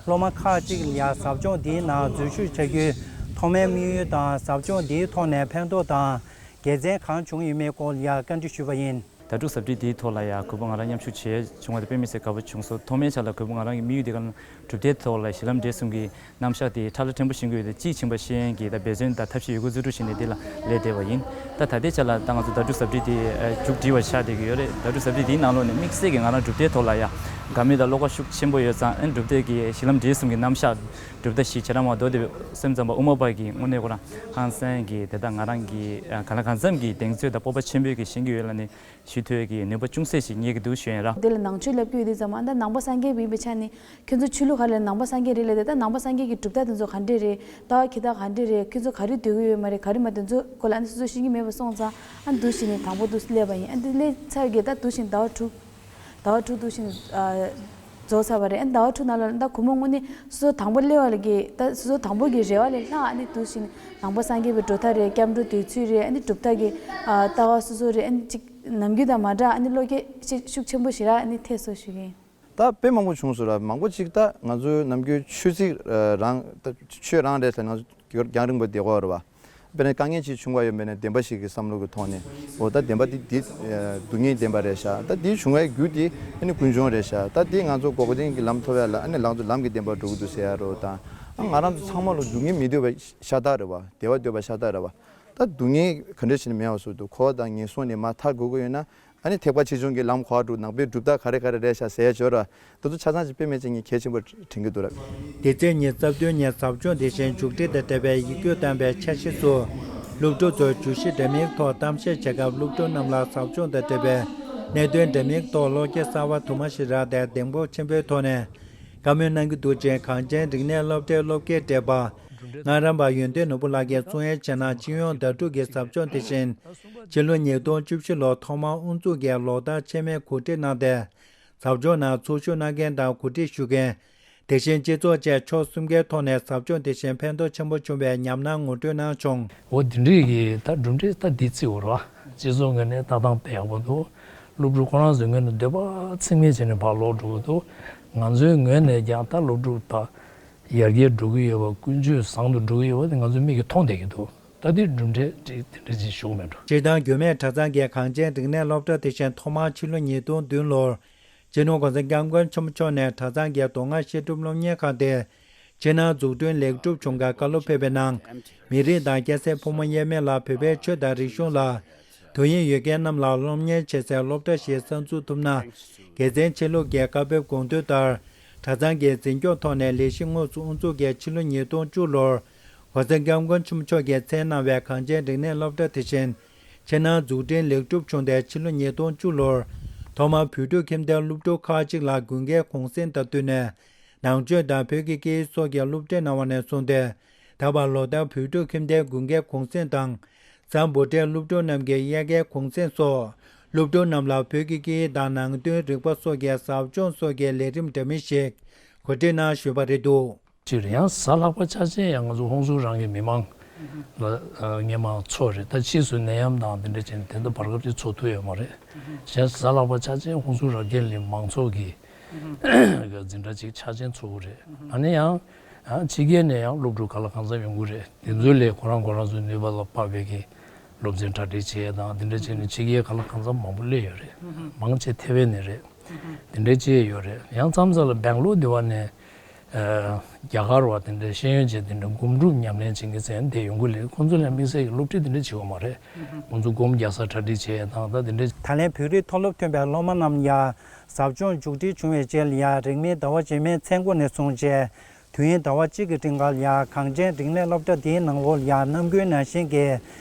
སློབ་མ་ཁག་ཅིག་ལ་ཡང་ཟབ་སྦྱོང་འདིའི་ནང་འཛུལ་ཞུགས་བྱ་རྒྱུའི་ཐོག་མའི་དམིགས་ཡུལ་དང་ཟབ་སྦྱོང་འདིའི་ཐོག་ནས་ཕན་ཐོགས་དང་དགེ་མཚན་གང་བྱུང་ཡོད་མེད་སྐོར་ལ་ཡང་བཀའ་འདྲི་ཞུས་པ་ཡིན། ཟླ་དྲུག་གཟའ་སྤྲེལ་འདིའི་ཐོག་ལ་ཡང་གུས་པ་ང་རང་མཉམ་ཞུགས་བྱས་བྱུང་བ་དེ་དཔེ་མི་སྲིད་དགའ་པོ་བྱུང་སོང་། ཐོག་མའི་ཆ་ལ་གུས་པ་ང་རང་གི་དམིགས་ཡུལ་དེ་ག་ལ་གྲུབ་མཐའི་ཐོག་ལ་གཞི་ལམ་འབྲས་གསུམ་གྱི་རྣམ་གཞག་དེ་ཕྲ་ལ་ཕྲན་བུ་ཤེས་ཀྱི་ཡོད་དེ། དཔྱིས་ཕྱིན་པ་ཤེས་ཡོན་གྱི་ད་འབད་བརྩོན་དང་ཐབས་ཤེས་ཡོད་རྒུ་རྫུ་འཕྲུལ་བྱས་ནས་འདི་ལ་སླེབས་བསྡད་པ་ཡིན། ད་ད་ལྟའི་ཆ་ལ་ད་ང་ཚོ་ཟླ་དྲུག་གཟའ་སྤྲེལ་འདི་མཇུག་སྒྲིལ་བ་ཆགས་བསྡད་ཀྱི་ཡོད་རེད། ཟླ་དྲུག་གཟའ་སྤྲེལ་འདིའི་ནང་ལོགས་ནས་དམིགས་བསལ་གྱི་ང་རང་གྲུབ་མཐའི་ཐོག་ལ་ཡང་དགའ་མོས་དང་བློ་ཁོག་ཤུགས་ཆེན་པོ་ཡོད་ཙང་། ཨ་ནི་གྲུབ་མཐའི་གི་གཞི་ལམ་འབྲས་གསུམ་གྱི་རྣམ་གཞག་གྲུབ་མཐའ་བཞི་བྱེ་བྲག་སྨྲ་བ་མདོ་སྡེ་པའི་སེམས་ཙམ་པ་དབུ་མ་པ་གི་དངོས་གནས་ཁོ་རང་ཧང་སང་གི་དེ་དག་ང་རང་གི་གང་ལ་གང་འཚམ་གྱི་གདེང་ཚོད་དང་སྤོབས་པ་ཆེན་པོས་ཀྱི་ཤེས་ཀྱི་ཡོད་ལ་ནི། ཞུ་ཐུབ་ཀྱི་ནུས་པ་ཅུང་ཟད་ཞིག་རྙེད་ཀྱི་འདུག་ཞུ་ཡིན་ར། འདི་ལ་ནང་ཆོས་ལབ་ཀྱི་ཡོད་དུས་ཙམ་པ། ཨ་ད་ནང་པ་སངས་རྒྱས་པ་ཡིན་པའི་ཆ་ནས་ཁྱོད་ཚོ་ཆོས་ལུགས་ག་རེ་ལ་ནང་པ་སངས་རྒྱས་རེད་ལབ་དུས། ད་ནང་པ་སངས་རྒྱས་ཀྱི་གྲུབ་མཐའ་དེ་ཚོ་ག་འདྲས་རེད། ལྟ་བ་ཁྱད་མཐའ་ག་འདྲས་རེད། ཁྱོད་ཚོ་ག་རེ་འདོད་ཀྱི་ཡོད་མ་རེད། ག་རེ་མ་འདོད། ཚོ་སྐོར་ལ་ཨ་ནི་སོ་སོ་ཤེས་ཀྱི་མེད་པ་སོང་ཙང་། ཨ་འདུག་བྱས་ནས་དང་པོ་འདུག་སླེབས་པ་ཡིན། ཨ་འདི་སླེབས་ཚར་གི་ད་འདུག་བྱས་ནས་ཟླ་བ་དྲུག་ཟླ་བ་དྲུག་འདུག་བྱས་ནས་ཨ་རྫོགས་ཚར་བ་རེད། ཨ་ཟླ་བ་དྲུག་ནང་ལ་ད་གུས་མོ་དངོས་གནས་སོ་སོ་དང་པོ་སླེབས་པ་ལ་གི་ད་སོ་སོ་དང་པོ་གི་རེ་བ་ལས་ལྷག་ཨ་ནི་འདུག་བྱས་ནས་ནང་པ་སངས་རྒྱས་པའི་འགྲོ་ཐབས་རེད། སྐྱབས་འགྲོ་སྡོད་ཚུལ་རེད། ཨ་ནི་གྲུབ་མཐའ་གི་ཨ་ལྟ་བ་སོ་སོ་རེད། ཨ་ནི་ཅིག་ནམ་རྒྱུན་དང་མ་འདྲ། ཨ་ནི་བློ་སྐྱེད་ཤུགས་ཆེན་པོ་ཞིག་ར་ཨ་ནི་ཐེབས་སོང་ཞུ་གི་ཡིན། ད་དཔེ་མང་པོ་བྱུང་སོང་ར། མང་པོ་ཅིག་ད་ང་ཚོའི་ནམ་རྒྱུན་ཆོས་རྩིས་རང་ད་ཆོས་རང་རེད་ཟེར། ང་ཚོ་རྒྱང་རིང་པོ་བསྡད་ཀྱི་ཡོད་རེད་བ། དཔེར་ན་དཀའ་ངལ་ཅིག་བྱུང་བ་ཡོད་མེད་ནས་བདེན་པ་ཞིག་གི་བསམ་བློ་གི་ཐོག་ནས། འོ་ད་བདེན་པ་འདི་འདི་སྡུག་བསྔལ་བདེན་པ་རེད་ཤག་ད་འདི་བྱུང་བའི་རྒྱུ་འདི་ཨ་ནི་ཀུན་འབྱུང་རེད་ཤག་ད་འདི་ང་ཚོ་འགོག་བདེན་གྱི་ལམ་ཐོབ་ཡ་ལ་ཨ་ནི་ལང་ཚོ་ལམ་གྱི་བདེན་པ་འགྲོ་གི་འདུག་ཟེར་ཡ་རོ། ད་ང་རང་ཚོ་ཚང་མ་ལ་སྡུག་བསྔལ་མི་འདོད་པ་ཤ་སྟག་རེད་བ། བདེ་བ་འདོད་པ་ཤ་སྟག་རེད་བ། ད་སྡུག་བསྔལ་ག་འདྲ་བྱས་ནས་མེད་པ་བཟོ་འདུག་འཁོར་བ་དང་ངན་སོང་ནས་མར་ཐར་དགོས་ཀྱི་ཡོད་ན། ཨ་ནི་ཐེག་པ་ཆེ་ཆུང་གི་ལམ་ག་པར་འགྲོ། ནང་པའི་གྲུབ་མཐའ་ག་རེ་ག་རེ་རེད་ཤག་ཟེར་ཡ་ཅོ་ར། དེ་ཚོ་ཆ་ཚང་ཅིག་དཔེ་མེད་ཅིག་ངས་གལ་ཆེན་པོ་དྲན་གྱི་འདུག་ར། འདི་ཚེས་ཉི་ཤུ་རྩ་བདུན་ཉིན་ཟབ་སྦྱོང་དེ་བཞིན་མཇུག་སྒྲིལ་དང་འབྲེལ་བའི་ཡིག་སྐྱོར་བཏང་བའི་འཆར་གཞི་ཚོ། སློབ་ཕྲུག་ཚོར་བརྗོད་གཞི་འདྲ་མིན་ཐོག་གཏམ་བཤད་བྱེད་སྐབས། སློབ་ཕྲུག་རྣམས་ལ་ཟབ་སྦྱོང་དང་འབྲེལ་བའི་གནད་དོན་འདྲ་མིན་ཐོག་བློ་སྐྱེད་གསར་པ་དུ་མ་ཞིག་རག་སྟེ་གདེང་སྤོབས་ཆེན་པོའི་ཐོག་ནས་བཀའ་མོལ་གནང་གི་འདུག་ཅེས་གངས་ཅན་རིག་གནས་སློབ་གྲྭའི་སློབ་དགེ་བགྲེས་པ་ངག་རམས་པ་ཡོན་ཏན་ནོར་བུ་ལགས་ཀྱིས་གསུང་ཡས་བྱས་ན། སྤྱི་ཡོངས་ཟླ་དྲུག་གི་ཟབ་སྦྱོང་དེ་བཞིན་ཕྱི་ལོ་ཉིས་སྟོང་བཅུ་བཞི་ལོར་ཐོག་མར་དབུ་འཛུགས་ཀྱིས་ལོ་ལྟར་ཆད་མེད་གོ་སྒྲིག་གནང་སྟེ། ཟབ་སྦྱོང་ནང་ཚོགས་ཞུགས་གནང་མཁན་དང་གོ་སྒྲིག་ཞུ་མཁན། དེ་བཞིན་སྤྱི་ཚོགས་བཅས་ཕྱོགས་གསུམ་ཀའི་ཐོག་ནས་ཟབ་སྦྱོང་དེ་བཞིན་ཕན་ཐོགས་ཆེན་པོ་བྱུང་བའི་ཉམས་སྣང་ངོ་སྤྲོད་གནང་བྱུང་། འོ་དེ་འདྲའི་གི་ད་གྲུབ་འབྲས་ད་འདི་བརྩི་དགོས་རེད་བ། སྤྱི་ཚོགས་ངོས་ནས་ལྟ་སྟངས་དཔེ་ཡག་པོ་འདུག་སློབ་ཕྲུག་ཁོ་རང་ཚོའི་ངོས་ནས་འདོད་པ་ཚད་མེད་བྱས་ནས་ཕར་ལོག་འགྲོ་གི་འདུག་ང་ཚོའི་ངོས་ནས་ཀྱང་ད་སློབ་ཕྲུག་ད་ཡར་རྒྱས་འགྲོ་གི་ཡོད་པ། ཀུན་སྤྱོད་བཟང་དུ་འགྲོ་གི་ཡོད་པ་དེ་ང་ཚོའི་མིག་གིས་མཐོང་བསྡད་ཀྱི་འདུག་ད་དེ་གྲུབ་འབྲས་དེ་དེ་འདྲ་ཅིག་ཞུ་གི་མེད་འགྲོ། སྤྱིར་བཏང་རྒྱུད་སྨད་གྲྭ་ཚང་གི་གངས་ཅན་རིག་གནས་སློབ་གྲྭ་དེ་བཞིན་ཐོག་མར་ཕྱི་ལོ་ཉིས་སྟོང་བདུན་ལོར་སྤྱི་ནོར་༸གོང་ས་༸སྐྱབས་མགོན་ཆེན་པོ་མཆོག་ནས་གྲྭ་ཚང་གི་མདོ་སྔགས་བཤད་སྒྲུབ་སློབ་གཉེར་ཁང་དེ་ཕྱི་ནང་འཛུགས་སྐྲུན་ལེགས་གྲུབ་བྱུང་ཁར་བཀའ་སློབ་ཕེབས་པའི་ནང་། མི་རིགས་དང་སྐྱ་སེར་ཕོ་མོ་དབྱེར་མེད་ལ་བོད་པའི་ཆོས་དང་རིག་གཞུང་ལ་དོ་དབྱིངས་ཡོད་མཁན་རྣམས་ལ་སློབ་གཉེར་བྱེད་སའི་སློབ་གྲྭ་ཞིག་གསར་འཛུགས་ཐུབ་ན། དགེ་མཚན་ཆེ་ལུགས་ཀྱི་བཀའ་ཕེབས་དགོངས་དོན་ལྟར། གྲྭ་ཚང་གི་འཛིན་སྐྱོང་ཐོག་ནས་ལས་གཞི་དངོས་སུ་དབུ་འཛུགས་ཀྱིས་ཕྱི་ལོ་ཉིས་སྟོང་བཅུ་ལོར་༸གོང་ས་༸སྐྱབས་མགོན་ཆེན་པོ་མཆོག་གིས་མཚན་གནང་བའི་གངས་ཅན་རིག་གནས་སློབ་གྲྭ་དེ་བཞིན་ཕྱི་ནང་འཛུགས་སྐྲུན་ལེགས་གྲུབ་བྱུང་སྟེ། ཕྱི་ལོ་ཉིས་སྟོང་བཅུ་ལོར་ཐོག་མར་བོད་ཕྲུག་ཁྱིམ་སྡེའི་སློབ་ཕྲུག་ཁག་ཅིག་ལ་དགུན་ཁའི་གུང་སེང་དང་བསྟུན་ནས་ ནང་ཆོས་དང་བོད་ཀྱི་སྐད་ཡིག་སོགས་ཀྱི་སློབ་ཁྲིད་གནང་བ་ནས་བཟུང་སྟེ། ད་བར་ལོ་ལྟར་བོད་ཕྲུག་ཁྱིམ་སྡེའི་དགུན་ཁའི་གུང་སེང་དང་། གཟའ་འབུམ་ཕྲུག་སློབ་ཕྲུག་རྣམས་ཀྱི་དབྱར་ཁའི་གུང་སེང་སོགས། སློབ་ཕྲུག་རྣམས་ལ་བོད་ཀྱི་སྐད་ཡིག་དང་ནང་དོན་རིག་པ་སོགས་ཀྱི་ཟབ་སྦྱོང་སོགས་ཀྱི་ལས་རིམ་འདྲ་མིན་ཞིག་གོ་སྒྲིག་གནང་བཞུགས་པ་རེད་འདུག་ཅིག་རེད། ཡང་གཟའ་ལྷག་པ་ཆ་ཅན་ཡང་ང་ཚོ་ཧོན་སུར་རང་གི་མི་མང་ལ་སྔས་མ་ཚོགས་རེད། ད་ཕྱིས་སུ་ནད་ཡམས་དང་དེ་འདྲ་བྱས་ནས་དེ་འདྲ་བར་སྐབས་ཅིག་ཚོགས་ཐུབ་ཡོད་མ་རེད། གཞན་གཟའ་ལྷག་པ་ཆ་ཅན་ཧོན་སུར་ར་གེ་ལི་མང་ཚོགས་ཀྱི་འཛིན་གྲྭ་ཅིག་ཆ་ཅན་ཚོགས་ཀྱི་རེད། ཨ་ནི་ཡང་ཕྱི་རྒྱལ་ནས་ཡང་སློབ་ཕྲུག་ག་ལ་གང་འཚམ་ཡོང་གི་རེད། དེ་ཚོའི་ལས་ཁོ་རང་ཁོ་རང་ཚོའི་ནུས་པ་ལ་དཔག་པའི་གི་སློབ་ཚན་གྲ་སྒྲིག་བྱས་དང་དེ་འདྲ་བྱས་ནས་ཕྱི་རྒྱལ་ག་ལ་གང་འཚམ་མང་པོ་སླེབས་ཡོད་རེད། མང་ཆེ་ཐེ་ཝན་ནས་རེད། དེ་འདྲའི་ཅིག་ཡོད་རེད། ཡང་མཚམས་མཚམས་ལ་སྦེང་ལོར་འདི་བ་ནས་ཨ་རྒྱ་གར་བ་དེ་འདྲའི་ཤེས་ཡོན་ཅན་དེ་འདྲ་སྒོམ་སྒྲུབ་ཉམས་ལེན་བྱེད་མཁན་ཚོ་ཡང་འདིར་ཡོང་གི་རེད། ཁོང་ཚོ་ལ་དམིགས་བསལ་གྱི་སློབ་ཁྲིད་དེ་འདྲ་བྱེད་ཀྱི་མ་རེད། ཁོང་ཚོ་སྒོམ་རྒྱག་ས་གྲ་སྒྲིག་བྱས་དང་ད་དེ་འདྲ། ད་ལན་བོད་རིགས་མཐོ་སློབ་ཐོན་པའི་སློབ་མ་རྣམས་ལ་ཟབ་སྦྱོང་མཇུག་སྒྲིལ་བྱུང་བའི་རྗེས་ལ་ཡང་རིང་མིན་ཟླ་བ་རྗེས་མའི་མཚན་དགུ་ནས་བཟུང་བྱས། དུས་ཡུན་ཟླ་བ་གཅིག་གི་རིང་ལ་ཡང་གངས་ཅན་རིག་གནས་སློབ་གྲྭ་འདིའི་ནང་ལོགས་ལ་ཡང་ནམ་རྒྱུན་ནང་བཞིན་གྱི་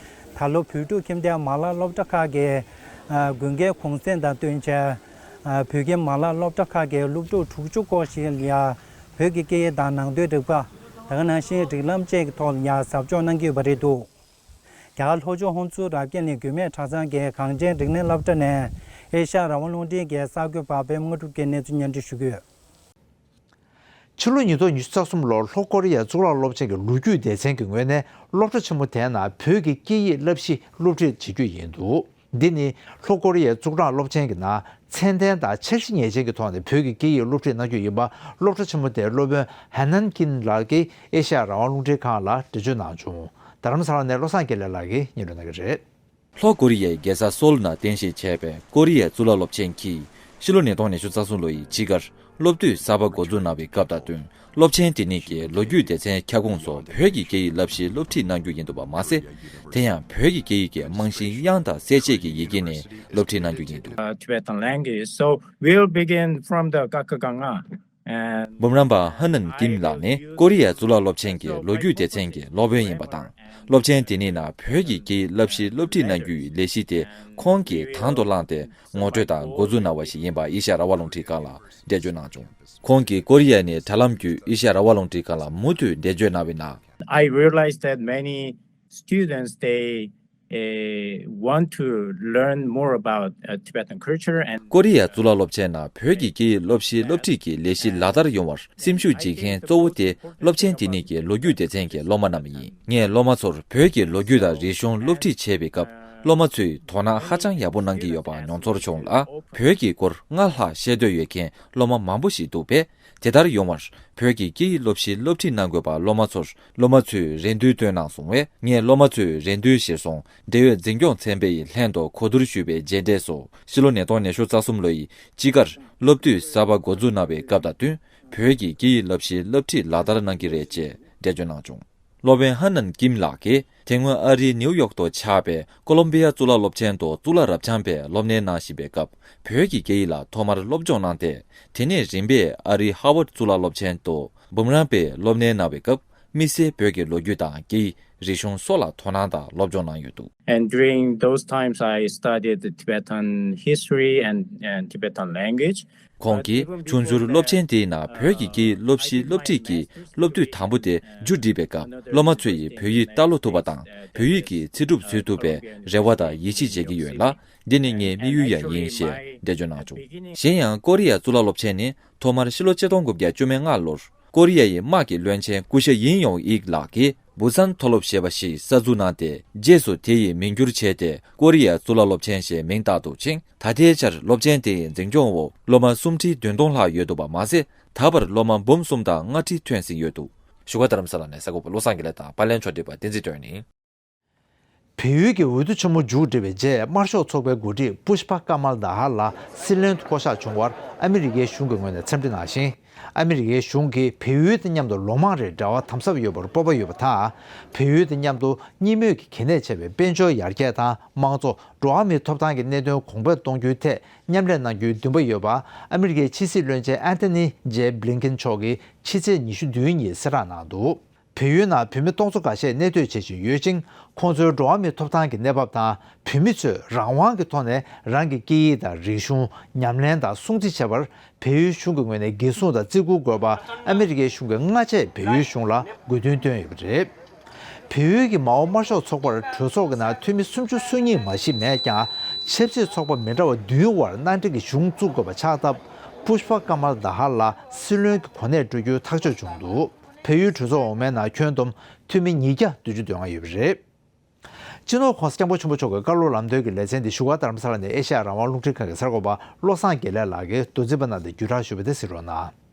ད་ལོ་བོད་ཕྲུག་ཁྱིམ་སྡེའི་མ་ལག་སློབ་གྲྭ་ཁག་གི་ཨ་དགུན་ཁའི་གུང་སེང་དང་བསྟུན་བྱས། ཨ་བོད་ཀྱི་མ་ལག་སློབ་གྲྭ་ཁག་གི་སློབ་ཕྲུག་དྲུག་ཅུ་སྐོར་ཞིག་ལ་ཡང་བོད་ཀྱི་སྐད་ཡིག་དང་ནང་དོན་རིག་པ། དེ་ག་ནང་བཞིན་རིགས་ལམ་བཅས་ཀྱི་ཐོག་ལ་ཡང་ཟབ་སྦྱོང་གནང་གི་ཡོད་པ་རེད་འདུག་རྒྱ་གར་ལྷོ་ཕྱོགས་ཧོན་སུར་རབ་རྒྱས་གླིང་རྒྱུད་སྨད་གྲྭ་ཚང་གི་གངས་ཅན་རིག་གནས་སློབ་གྲྭ་ནས་ཨེ་ཤ་ཡ་རང་དབང་རླུང་འཕྲིན་གྱི་གསར་འགོད་པ་པད་མ་དངོས་གྲུབ་ཀྱིས་གནས་ཚུལ་སྙན་སྒྲོན་ཞུ་གི་ཡོད། ཕྱི་ལོ་ཉིས་སྟོང་ཉི་ཤུ་རྩ་གསུམ་ལོར་ལྷོ་ཀོ་རི་ཡའི་གཙུག་ལག་སློབ་ཆེན་གྱི་ལོ་རྒྱུས་སྡེ་ཚན་གྱི་ངོས་ནས་སློབ་གྲྭ་ཆེན་མོ་དེའི་ནང་བོད་ཀྱི་སྐད་ཡིག་བསླབ་གཞི་སློབ་ཁྲིད་བྱེད་རྒྱུ་ཡིན་འདུག་འདི་ནི་ལྷོ་ཀོ་རི་ཡའི་གཙུག་སྦྲག་སློབ་ཆེན་གྱི་ནང་ཚད་ལྡན་དང་འཆར་གཞི་ངེས་ཅན་གྱི་ཐོག་ནས་བོད་ཀྱི་སྐད་ཡིག་སློབ་ཁྲིད་གནང་རྒྱུ་ཡིན་པ་སློབ་གྲྭ་ཆེན་མོ་དེའི་སློབ་དཔོན་ཧན་ནན་ཀིན་ལགས་ཀྱིས་ཨེ་ཤ་ཡ་རང་དབང་རླུང་འཕྲིན་ཁང་ལ་འགྲེལ་བརྗོད་གནང་བྱུང་། རྡ་རམ་ས་ལ་ནས་བློ་བཟང་དགེ་ལེགས་ལགས་ཀྱིས་སྙན་སྒྲོན་གནང་གི་རེད། ལྷོ་ཀོ་རི་ཡའི་རྒྱལ་ས་སོལ་ནང་རྟེན་གཞི་བྱས་པའི་ཀོ་རི་ཡའི་གཙུག་ལག་སློབ་ཆེན་གྱིས་ཕྱི་ལོ་ཉིས་སྟོང་ཉི་ཤུ་རྩ་གསུམ་ལོ་ཡི་དཔྱིད་ཀར་སློབ་དུས་གསར་པ་འགོ་འཛུགས་གནང་བའི་སྐབས་དང་བསྟུན་སློབ་ཆེན་དེ་ཉིད་ཀྱི་ལོ་རྒྱུས་སྡེ་ཚན་ཁྱབ་ཁོངས་སུ་བོད་ཀྱི་སྐད་ཡིག་བསླབ་གཞི་སློབ་ཁྲིད་གནང་རྒྱུ་ཡིན་འདུག་པ་མ་ཟད། དེ་ཡང་བོད་ཀྱི་སྐད་ཡིག་གི་རྨང་གཞི་དབྱངས་དང་གསལ་བྱེད་ཀྱི་ཡི་གེ་ནས་སློབ་ཁྲིད་གནང་རྒྱུ་ཡིན་འདུག uh, Tibetan language. So we'll begin from the Kakaganga. And འབུམ་རམས་པ་ཧན་ནན་ཀིམ་ལགས་ནི་ཀོ་རི་ཡའི་གཙུག་ལག་སློབ་ཆེན་གྱི་ལོ་རྒྱུས་སྡེ་ཚན་གྱི་སློབ་དཔོན་ཡིན་པ་དང་། སློབ་ཆེན་དེ་ཉིད་ནང་བོད་ཀྱི་སྐད་ཡིག་བསླབ་གཞི་སློབ་ཁྲིད་གནང་རྒྱུའི་ལས་གཞི་དེ་ཁོང་གིས་དང་དུ་བླངས་ཏེ་ངོ་སྤྲོད་དང་འགོ་འཛུགས་གནང་བ་ཞིག་ཡིན་པ་ཨེ་ཤ་ཡ་རང་དབང་རླུང་འཕྲིན་ཁང་ལ་འགྲེལ་བརྗོད་གནང་བྱུང་། ཁོང་གིས་ཀོ་རི་ཡ་ནས་དྲ་ལམ་བརྒྱུད་ཨེ་ཤ་ཡ་རང་དབང་རླུང་འཕྲིན་ཁང་ལ་མུ་མཐུད་འགྲེལ་བརྗོད་གནང་བའི་ནང་། I realized that many students, they uh, want to learn more about uh, Tibetan culture and ཀོ་རི་ཡའི་གཙུག་ལག་སློབ་ཆེན་ནང་བོད་ཀྱི་སྐད་ཡིག་སློབ་གཞི་སློབ་ཁྲིད་ཀྱི་ལས་གཞི་ལག་བསྟར་ཡོང་བར་སེམས་ཤུགས་འབྱེད་མཁན་གཙོ་བོ་དེ་སློབ་ཆེན་དེ་ཉིད་ཀྱི་ལོ་རྒྱུས་སྡེ་ཚན་གྱི་སློབ་མ་རྣམས་ཡིན། ངས་སློབ་མ་ཚོར་བོད་ཀྱི་ལོ་རྒྱུས་དང་རིག་གཞུང་སློབ་ཁྲིད་བྱས་པའི་སྐབས་སློབ་མ་ཚོས་དོ་སྣང་ཧ་ཅང་ཡག་པོ་གནང་གི་ཡོད་པ་མྱོང་ཚོར་བྱུང་ལ། བོད་ཀྱི་སྐོར་སྔར་ལྷག་ཤེས་འདོད་ཡོད་མཁན་སློབ་མ་མང་པོ་ཞིག་འདུག་པས། དེ་ལྟར་ཡོང་བར་བོད་ཀྱི་སྐད་ཡིག་སློབ་གཞི་སློབ་ཁྲིད་གནང་དགོས་པ་སློབ་མ་ཚོར་སློབ་མ་ཚོས་རེ་འདུན་བཏོན་གནང་སོང་བས། ངས་སློབ་མ་ཚོའི་རེ་འདུན་གཞིར་བཟུང་འབྲེལ་ཡོད་འཛིན་སྐྱོང་ཚན་པའི་ལྷན་དུ་གོ་བསྡུར་ཞུས་པའི་རྗེས་འབྲས་སུ་ཕྱི་ལོ་ཉིས་སྟོང་ཉི་ཤུ་རྩ་གསུམ་ལོ་ཡི་དཔྱིད་ཀར་སློབ་དུས་གསར་པ་འགོ་འཛུགས་གནང་བའི་སྐབས་དང་བསྟུན་བོད་ཀྱི་སྐད་ཡིག་བསླབ་གཞིའི་སློབ་ཁྲིད་ལག་བསྟར་གནང་གི་རེད་ཅེས་འགྲེལ་བརྗོད་གནང་བྱུང་། སློབ་དཔོན་ཧན་ནན་ཀིམ་ལགས་ཀྱིས་དེ་སྔོན་ཨ་རིའི་ནིའུ་ཡོག་ཏུ་ཆགས་པའི་ཀོ་ལོམ་བི་ཡ་གཙུག་ལག་སློབ་ཆེན་དུ་གཙུག་ལག་རབ་འབྱམས་པའི་སློབ་གཉེར་གནང་བཞིན་པའི་སྐབས་བོད་ཀྱི་སྐད་ཡིག་ལ་ཐོག་མར་སློབ་སྦྱོང་གནང་སྟེ། དེ་ནས་རིམ་པས་ཨ་རིའི་ཧ་ཝར་གཙུག་ལག་སློབ་ཆེན་དུ་འབུམ་རམས་པའི་སློབ་གཉེར་གནང་བའི་སྐབས་དམིགས་བསལ་བོད་ཀྱི་ལོ་རྒྱུས་དང་སྐད་ཡིག་རིག་གཞུང་སོགས་ལ་དོ་སྣང་དང་སློབ་སྦྱོང་གནང་ཡོད་འདུག And during those times, I studied the Tibetan history and, and Tibetan language. ཁོང་གིས་ཆུང་ཕྱུར་སློབ་ཆེན་དེའི་ནང་བོད་ཀྱི་སྐད་ཡིག་སློབ་གཞི་སློབ་ཁྲིད་ཀྱི་སློབ་དུས་དང་པོ་དེ་མཇུག་བསྒྲིལ་བའི་སྐབས་སློབ་མ་ཚོ་ཡིས་བོད་ཡིག་ལྟ་ཀློག་ཐུབ་པ་དང་བོད་ཡིག་གི་ཚིག་གྲུབ་འཛོལ་ཐུབ་པའི་རེ་བ་དང་ཡིད་ཆེས་བྱེད་ཀྱི་ཡོད་ལ། འདི་ནི་ངའི་དམིགས་ཡུལ་ཡང་ཡིན་ཞེས་འགྲེལ་བརྗོད་གནང་བྱུང་། གཞན་ཡང་ཀོ་རི་ཡའི་གཙུག་ལག་སློབ་ཆེན་ནི་ཐོག་མར་ཕྱི་ལོ་ཆིག་སྟོང་དགུ་བརྒྱ་བཅུ་མེད་ལྔ་ལོར་ཀོ་རི་ཡ་ཡི་དམག་གི་བློན་ཆེན་སྐུ་ཞབས་ཡིན་ཡོང་ཨིག་ལགས་ཀྱིས་བུ་སན་མཐོ་སློབ་ཞེས་པ་ཞིག་གསར་འཛུགས་གནང་སྟེ། རྗེས་སུ་དེ་ཡི་མིང་བསྒྱུར་བྱས་ཏེ་ཀོ་རི་ཡའི་གཙུག་ལག་སློབ་ཆེན་ཞེས་མིང་བཏགས་འདུག་ཅིང་། ད་ལྟའི་ཆར་སློབ་ཆེན་དེ་ཡི་འཛིན་སྐྱོང་འོག་སློབ་མ་སུམ་ཁྲི་བདུན་སྟོང་ལྷག་ཡོད་འདུག་པ་མ་ཟད། ད་བར་སློབ་མ་འབུམ་གསུམ་དང་ལྔ་ཁྲི་ཐོན་ཟིན་ཡོད་འདུག་བཞུགས་སྒར་རྡ་རམ་ས་ལ་ནས་གསར་འགོད་པ་བློ་བཟང་དགེ་ལེགས་དང་པར་ལེན་ཕྱོགས་སྒྲིག་པ་བསྟན་འཛིན་སྒྲོན་ཡིན། བལ་ཡུལ་གྱི་འོས་བསྡུ་ཆེན་མོ་མཇུག་བསྒྲིལ་བའི་རྗེས། དམར་ཤོག་ཚོགས་པའི་འགོ་ཁྲིད་པུཤ་པ་ཀ་མལ་དཱ་ཧར་ལ་སྲིད་བློན་དུ་བསྐོ་གཞག་བྱུང་བར་ཨ་མི་རི་ཀའི་གཞུང་གི་ངོས་ནས་འཚམས་འདྲི་གནང་ཞིང་། ཨ་མི་རི་ཀའི་གཞུང་གིས་བལ་ཡུལ་དང་མཉམ་དུ་ལོ་མང་རིང་འབྲེལ་བ་དམ་ཟབ་ཡོད་པར་སྤོབས་པ་ཡོད་པ་དང་། བལ་ཡུལ་དང་མཉམ་དུ་གཉིས་མོས་ཀྱི་གལ་གནད་ཆེ་བའི་དཔལ་འབྱོར་ཡར་རྒྱས་དང་། དམངས་གཙོ། འགྲོ་བ་མིའི་ཐོབ་ཐང་གི་གནད་དོན་གོང་འཕེལ་གཏོང་རྒྱུའི་ཐད་མཉམ་ལས་གནང་རྒྱུའི་འདུན་པ་ཡོད་པ། ཨ་མི་རི་ཀའི་ཕྱི་སྲིད་བློན་ཆེན་ཨན་ཐོ་ནི་ཇེ་བྷི་ལིན་ཀེན་མཆོག་གིས་ཕྱི་ཚེས་ཉི་ཤུ་བདུན་ཉིན་གསལ་བསྒྲགས་གནང་འདུག་བལ་ཡུལ་ནང་བོད་མི་སྟོང་ཚོ་འགའ་ཤས་གནས་སྡོད་བྱེད་བཞིན་ཡོད་ཅིང་། ཁོང་ཚོའི་འགྲོ་བ་མིའི་ཐོབ་ཐང་གི་གནས་བབ་དང་། བོད་མི་ཚོས་རང་དབང་གི་ཐོག་ནས་རང་གི་སྐད་ཡིག་དང་རིག་གཞུང་ཉམས་ལེན་དང་སྲུང་བརྩི་བྱེད་པར། བལ་ཡུལ་གཞུང་གི་ངོས་ནས་འགན་སྲུང་དང་བརྩི་བཀུར་དགོས་པ། ཨ་མི་རི་ཀའི་གཞུང་གིས་སྔ་རྗེས་བལ་ཡུལ་གཞུང་ལ་དགོས་འདུན་བཏོན་ཡོད་པ་རེད། བལ་ཡུལ་གྱི་མའོ་དམར་ཤོག་ཚོགས་པར་གྲོས་ཚོགས་ཀྱི་ནང་འཐུས་མི་སུམ་ཅུ་སོ་གཉིས་མ་ཞིག་མེད་ཀྱང་། ཆབ་སྲིད་ཚོགས་པ་མི་འདྲ་བ་བདུན་དབར་མནའ་འབྲེལ་གྱི་གཞུང་བཙུགས་དགོས་པ་ཆགས་སྟབས། པུཤ་པ་ཀ་མལ་དྷ་ཧར་ལ་སྲིད་བློན་གྱི་གོ་གནས་སྤྲོད་རྒྱུའི་ཐག་གཅོད་བྱུང་འདུག་བལ་ཡུལ་གྲོས་ཚོགས་འོག་མའི་ནང་ཁྱོན་བསྡོམས་འཐུས་མི་ཉིས་བརྒྱ་བདུན་ཅུ་དོན་ལྔ་ཡོད་པ་རེད། སྤྱི་ནོར་༸གོང་ས་༸སྐྱབས་མགོན་ཆེན་པོ་མཆོག་གི་བཀའ་སློབ་ལམ་སྟོན་གྱི་ལེ་ཚན་འདི་བཞུགས་སྒར་རྡ་རམ་ས་ལ་ནས་ཨེ་ཤ་ཡ་རང་དབང་རླུང་འཕྲིན་ཁང་གི་གསར་འགོད་པ་བློ་བཟང་དགེ་ལེགས་ལགས་ཀྱིས་མདོར་བསྡུས་པ་གནང་སྟེ་བརྒྱུད་བསྒྲགས་ཞུས་པ་དེ་གཟིགས་རོགས་གནང་།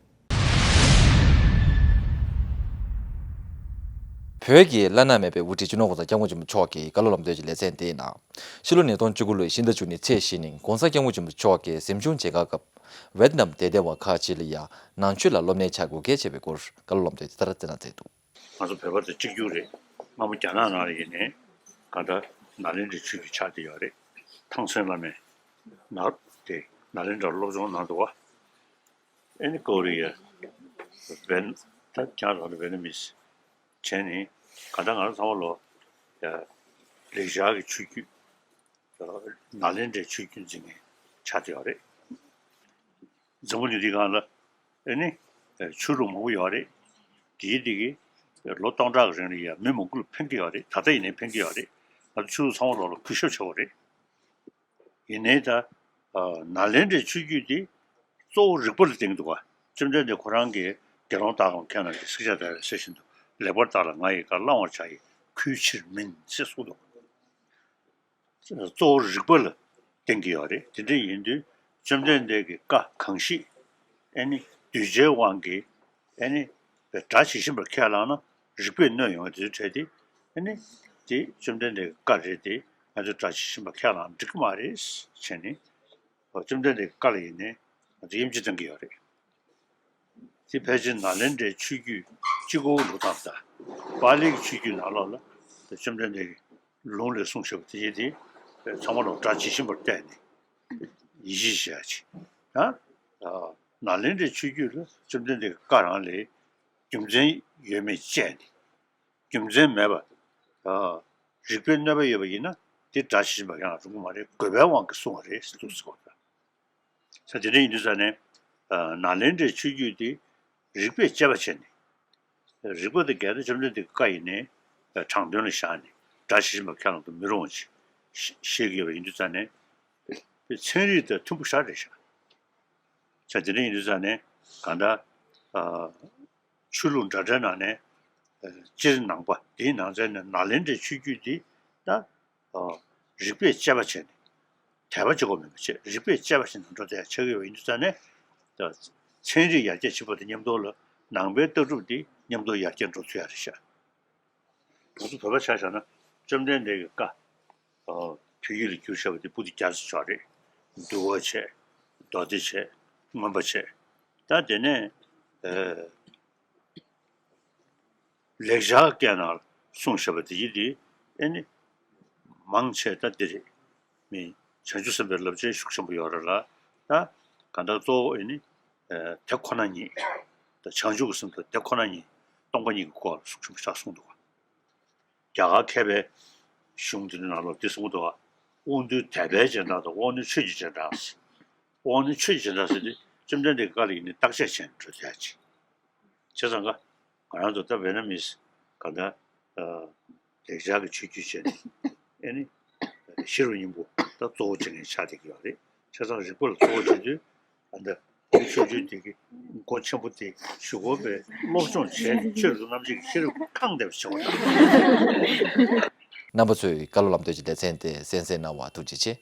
བོད་ཀྱི་བླ་ན་མེད་པའི་དབུ་ཁྲིད་སྤྱི་ནོར་༸གོང་ས་༸སྐྱབས་མགོན་ཆེན་པོ་མཆོག་གི་བཀའ་སློབ་ལམ་སྟོན་གྱི་ལེ་ཚན་དེའི་ནང་། ཕྱི་ལོ་ཉིས་སྟོང་བཅུ་དགུ་ལོའི་ཕྱི་ཟླ་བཅུ་གཉིས་ཚེས་བཞི་ཉིན་༸གོང་ས་༸སྐྱབས་མགོན་ཆེན་པོ་མཆོག་གིས་གཟིམ་ཆུང་མཇལ་ཁ་སྐབས། ཝེད་ནམ་དད་ལྡན་པ་ཁག་ཅིག་ལ་ཡང་ནང་ཆོས་ལ་སློབ་གཉེར་བྱ་དགོས་གལ་ཆེ་བའི་སྐོར་བཀའ་སློབ་ལམ་སྟོན་དེ་ལྟར་སྩལ་གནང་མཛད་འདུག་ང་ཚོ་བོད་པ་དང་གཅིག་གྱུར་རེད། སྔ་མོ་རྒྱ་ནག་ནང་ལ་ཡིན་ནའི་གང་ལྟར་ནཱ་ལེནྡྲའི་ཆོས་བརྒྱུད་ཆགས་བསྡད་ཡོད་རེད། ཐང་སན་བླ་མས་ནཱ་དེ་ནཱ་ལེནྡྲར་སློབ་སྦྱོང་གནང་འདུག་བ། ཨེ་ནི་ཀོ་རི་ཡ། ཝེན། ད་ཁྱེད་རང་ཚོ་ཝེ་ནམ་མིས་བྱས་ནས་གང་ལྟར་ང་རང་ཚང་མ་ལོ་ཡ་ལེགས་སྦྱར་གྱི་ཆོས་བརྒྱུད་ནཱ་ལེནྡྲའི་ཆོས་བརྒྱུད་འཛིན་མཁན་ཆགས་བསྡད་ཡོད་རེད། འཛམ་བུ་གླིང་འདིའི་སྒང་ལ་ཨེ་ནི་ཆོས་ལུགས་མང་པོ་ཡོད་རེད། དེའི་དེ་གི་ལོ་སྟོང་ཕྲག་གི་རིང་ལ་ཡ་མི་མང་པོ་ལ་ཕན་གྱི་ཡོད་རེད། ད་ལྟ་ཡིན་ནའི་ཕན་གྱི་ཡོད་རེད། ང་ཚོ་ཆོས་ལུགས་ཚང་མ་ལོག་ལ་གུས་ཞབས་བྱེད་དགོས་རེད། ཡིན་ནའི་ད་ནཱ་ལེནྡྲའི་ཆོས་བརྒྱུད་དེ་གཙོ་བོ་རིག་པ་ལ་བརྟེན་འདུག་ག་བཅོམ་ལྡན་འདས་ཁོ་རང་གིས་དགེ་སློང་དག་གམ་མཁས་རྣམས་ཀྱིས་ཚིག་བཅད་ལྟར་ཟེར་བཞིན་དུ་ལེགས་པར་བརྟགས་ལ་ང་ཡི་བཀའ་བླང་བར་བྱ་ཡི་གུས་ཕྱིར་མིན་ཞེས་གསུངས་འདུག་གཙོ་བོ་རིག་པ་ལ་བརྟེན་གྱི་ཡོད་རེད། དེ་འདྲ་ཡིན་དུས་བཅོམ་ལྡན་འདས་ཀྱི་བཀའ་གང་ཞིག་ཨེ་ནི་གདུལ་བྱའི་དབང་གིས་ཨེ་ནི་སྒྲ་ཇི་བཞིན་པར་ཁས་བླངས་ན་རིགས་པས་གནོད་ཡོང་བ་དེ་ཚོ་འཕྲད་དེ་ཨེ་ནི་དེ་བཅོམ་ལྡན་འདས་ཀྱི་བཀའ་རེད་དེ་ང་ཚོས་སྒྲ་ཇི་བཞིན་པར་ཁས་བླངས་འགྲིག་གི་མ་རེད་བྱས་ནས་བཅོམ་ལྡན་འདས་ཀྱི་བཀའ་ལ་ཡིན་ནའི་ང་ཚོ་དབྱེ་འབྱེད་གཏང་གི་ཡོད་རེད། དེ་ཕལ་ཆེར་ནཱ་ལེནྡྲའི་ཆོས་བརྒྱུད་གཅིག་པོ་ལུགས་དང་། ད་པཱ་ལིའི་ཆོས་བརྒྱུད་ནང་ལོགས་ལ་བཅོམ་ལྡན་འདས་ཀྱི་ལུང་ལས་གསུངས་བཞག་པ་དེ་དེ་ཚང་མ་ལ་སྒྲ་ཇི་བཞིན་པར་བལྟས་ནས་ཡིད་ཆེས་བྱེད་ཡ་ཅིག་ན། ནཱ་ལེནྡྲའི་ཆོས་བརྒྱུད་ལ་བཅོམ་ལྡན་འདས་ཀྱི་བཀའ་རང་ལས་རྒྱུ་མཚན་ཡོད་མེད་དཔྱད་ནས་རྒྱུ་མཚན་མེད་པ་རིགས་པས་གནོད་པ་ཡོད་པ་ཡིན་ན་དེ་སྒྲ་ཇི་བཞིན་པར་ཁས་བླངས་རུང་གི་མ་རེད། དགོས་པའི་དབང་གིས་གསུངས་པ་རེད་ཟེར་འདུག་ཟེར་གོ། ས་དེ་འདྲ་ཡིན་དུས་ཙང་ནས་ནཱ་ལེནྡྲའི་ཆོས་བརྒྱུད་དེ་རིགས་པས་དཔྱད་པ་བྱས་ནས་རིགས་པ་དང་འགལ་ཏེ་བཅོམ་ལྡན་འདས་ཀྱི་བཀའ་ཡིན་ནའི་དྲང་དོན་ལ་བཞག་ནས་སྒྲ་ཇི་བཞིན་པར་ཁས་བླངས་དུ་མི་རུང་བ་ཞིག་བཤད་ཀྱི་ཡོད་པ་ཡིན་དུས་ཙང་ནས་ཚན་རིག་དང་མཐུན་པོ་ཞེ་དྲག་རེད་ཤག་ས་དེ་འདྲ་ཡིན་དུས་ཙང་ནས་གང་ལྟར་ཆོས་ལུགས་འདྲ་འདྲའི་ནང་ནས་སྤྱིར་ནང་པ་དེའི་ནང་ཚན་ནས་ནཱ་ལེནྡྲའི་ཆོས་བརྒྱུད་འདི་ད་རིགས་པས་དཔྱད་པ་བྱས་ནས་དད་པ་བྱེད་དགོས་མིན་པ་བྱས་རིགས་པས་དཔྱད་པ་བྱས་ནས་འགྲོ་བསྡད་ཡ་ཆགས་ཀྱི་ཡོད་པ་ཡིན་དུས་ཙང་ནས་ཚན་རིག་ཡར་རྒྱས་ཕྱིན་པ་དང་མཉམ་དུ་ལ་ནང་པའི་ལྟ་གྲུབ་འདི་མཉམ་དུ་ཡར་རྒྱས་འགྲོ་ཚུལ་ཡ་རེད་ཤག་ང་ཚོ་བོད་པ་ཆ་བཞག་ན་བཅོམ་ལྡན་འདས་ཀྱི་བཀའ། བོད་ཡིག་ལ་བསྒྱུར་བཞག་པ་དེ་པོ་ཏི་བརྒྱ་ཙམ་ཅིག་རེད། འདུལ་བ་བྱས། མདོ་སྡེ་བྱས། མངོན་པ་བྱས། ད་དེ་ནས་ལེགས་སྦྱར་སྐད་ནང་གསུངས་བཞག་པ་དེ་ཡིན་དེ་ཨེ་ནི་མང་ཆེ་ད་འདི་རེད། མི་བྱང་ཆུབ་སེམས་དཔའི་བསླབ་བྱའི་ཤུགས་ཆེན་པོ་ཡོད་རེད་ལ། ད་གང་ལྟར་གཙོ་བོ་ཨེ་ནི་དེ་ཁོ་ན་ཉིད། ད་བྱང་ཆུབ་ཀྱི་སེམས་དང་དེ་ཁོ་ན་ཉིད་སྟོང་པ་ཉིད་ཀྱི་སྐོར་ལ་ཤུགས་ཆེན་པོ་ཞིག་གསུངས་འདུག་བ། རྒྱ་གར་མཁས་པའི་གཞུང་དེ་ཚོའི་ནང་ལོགས་འདི་གསུངས་འདུག་བ། དབང་རྣོན་དད་པའི་རྗེས་འབྲང་དང་དབང་རྣོན་ཆོས་ཀྱི་རྗེས་འབྲང་ཟེར། དབང་རྣོན་ཆོས་ཀྱི་རྗེས་འབྲང་ཟེར་དུས་བཅོམ་ལྡན་འདས་ཀྱི་བཀའ་ལ་ཡིན་ནའི་བརྟག་དཔྱད་བྱས་ནས་འགྲོ་བསྡད་ཡ་ཅིག་བྱས་ཙང་ཀ་ང་རང་ཚོ་ད་ཝེ་ནམ་མིས་གང་ལྟར་ལེགས་སྦྱར་གྱི་ཆོས་བརྒྱུད་བྱས་ནས་ཨེ་ནི་ཤེས་རབ་སྙིང་པོ་ད་གཙོ་བོ་བྱེད་མཁན་ཆགས་བསྡད་ཀྱི་ཡོད་རེད། བྱས་ཙང་རིགས་པ་ལ་གཙོ་བོ་བྱེད་དུས་ཨ་ད་ཆོས་བརྒྱུད་དེ་གི་མགོ་ཆེན་པོ་དེ་གཞུག་གུ་བས་སློབ་སྦྱོང་བྱས་ནས་ཆོས་རིག་རྣམ་འབྱེད་ཀྱི་ཤེས་རབ་ཁེངས་བསྡད་པ་བྱེད་དགོས། རྣམ་པ་ཚོས་བཀའ་སློབ་ལམ་སྟོན་གྱི་ལེ་ཚན་དེ་གསན་གཟིགས་གནང་བར་ཐུགས་རྗེ་ཆེ།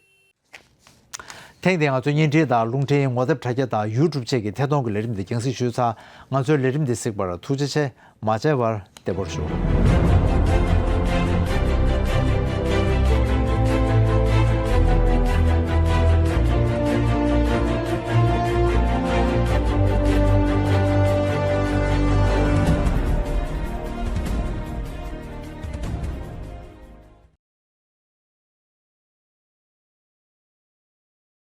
ཐེངས་འདིའི་ང་ཚོའི་བརྙན་འཕྲིན་དང་རླུང་འཕྲིན་ངོ་དེབ་དྲ་རྒྱ་དང་ཡུ་ཊུབ་བཅས་ཀྱི་ཐད་གཏོང་གི་ལས་རིམ་འདི་རྒྱང་སྲིང་ཞུས་ཚར། ང་ཚོའི་ལས་རིམ་འདི་གཟིགས་པར་ཐུགས་རྗེ་ཆེ། མ་མཇལ་བར་བདེ་པོར་བཞུགས།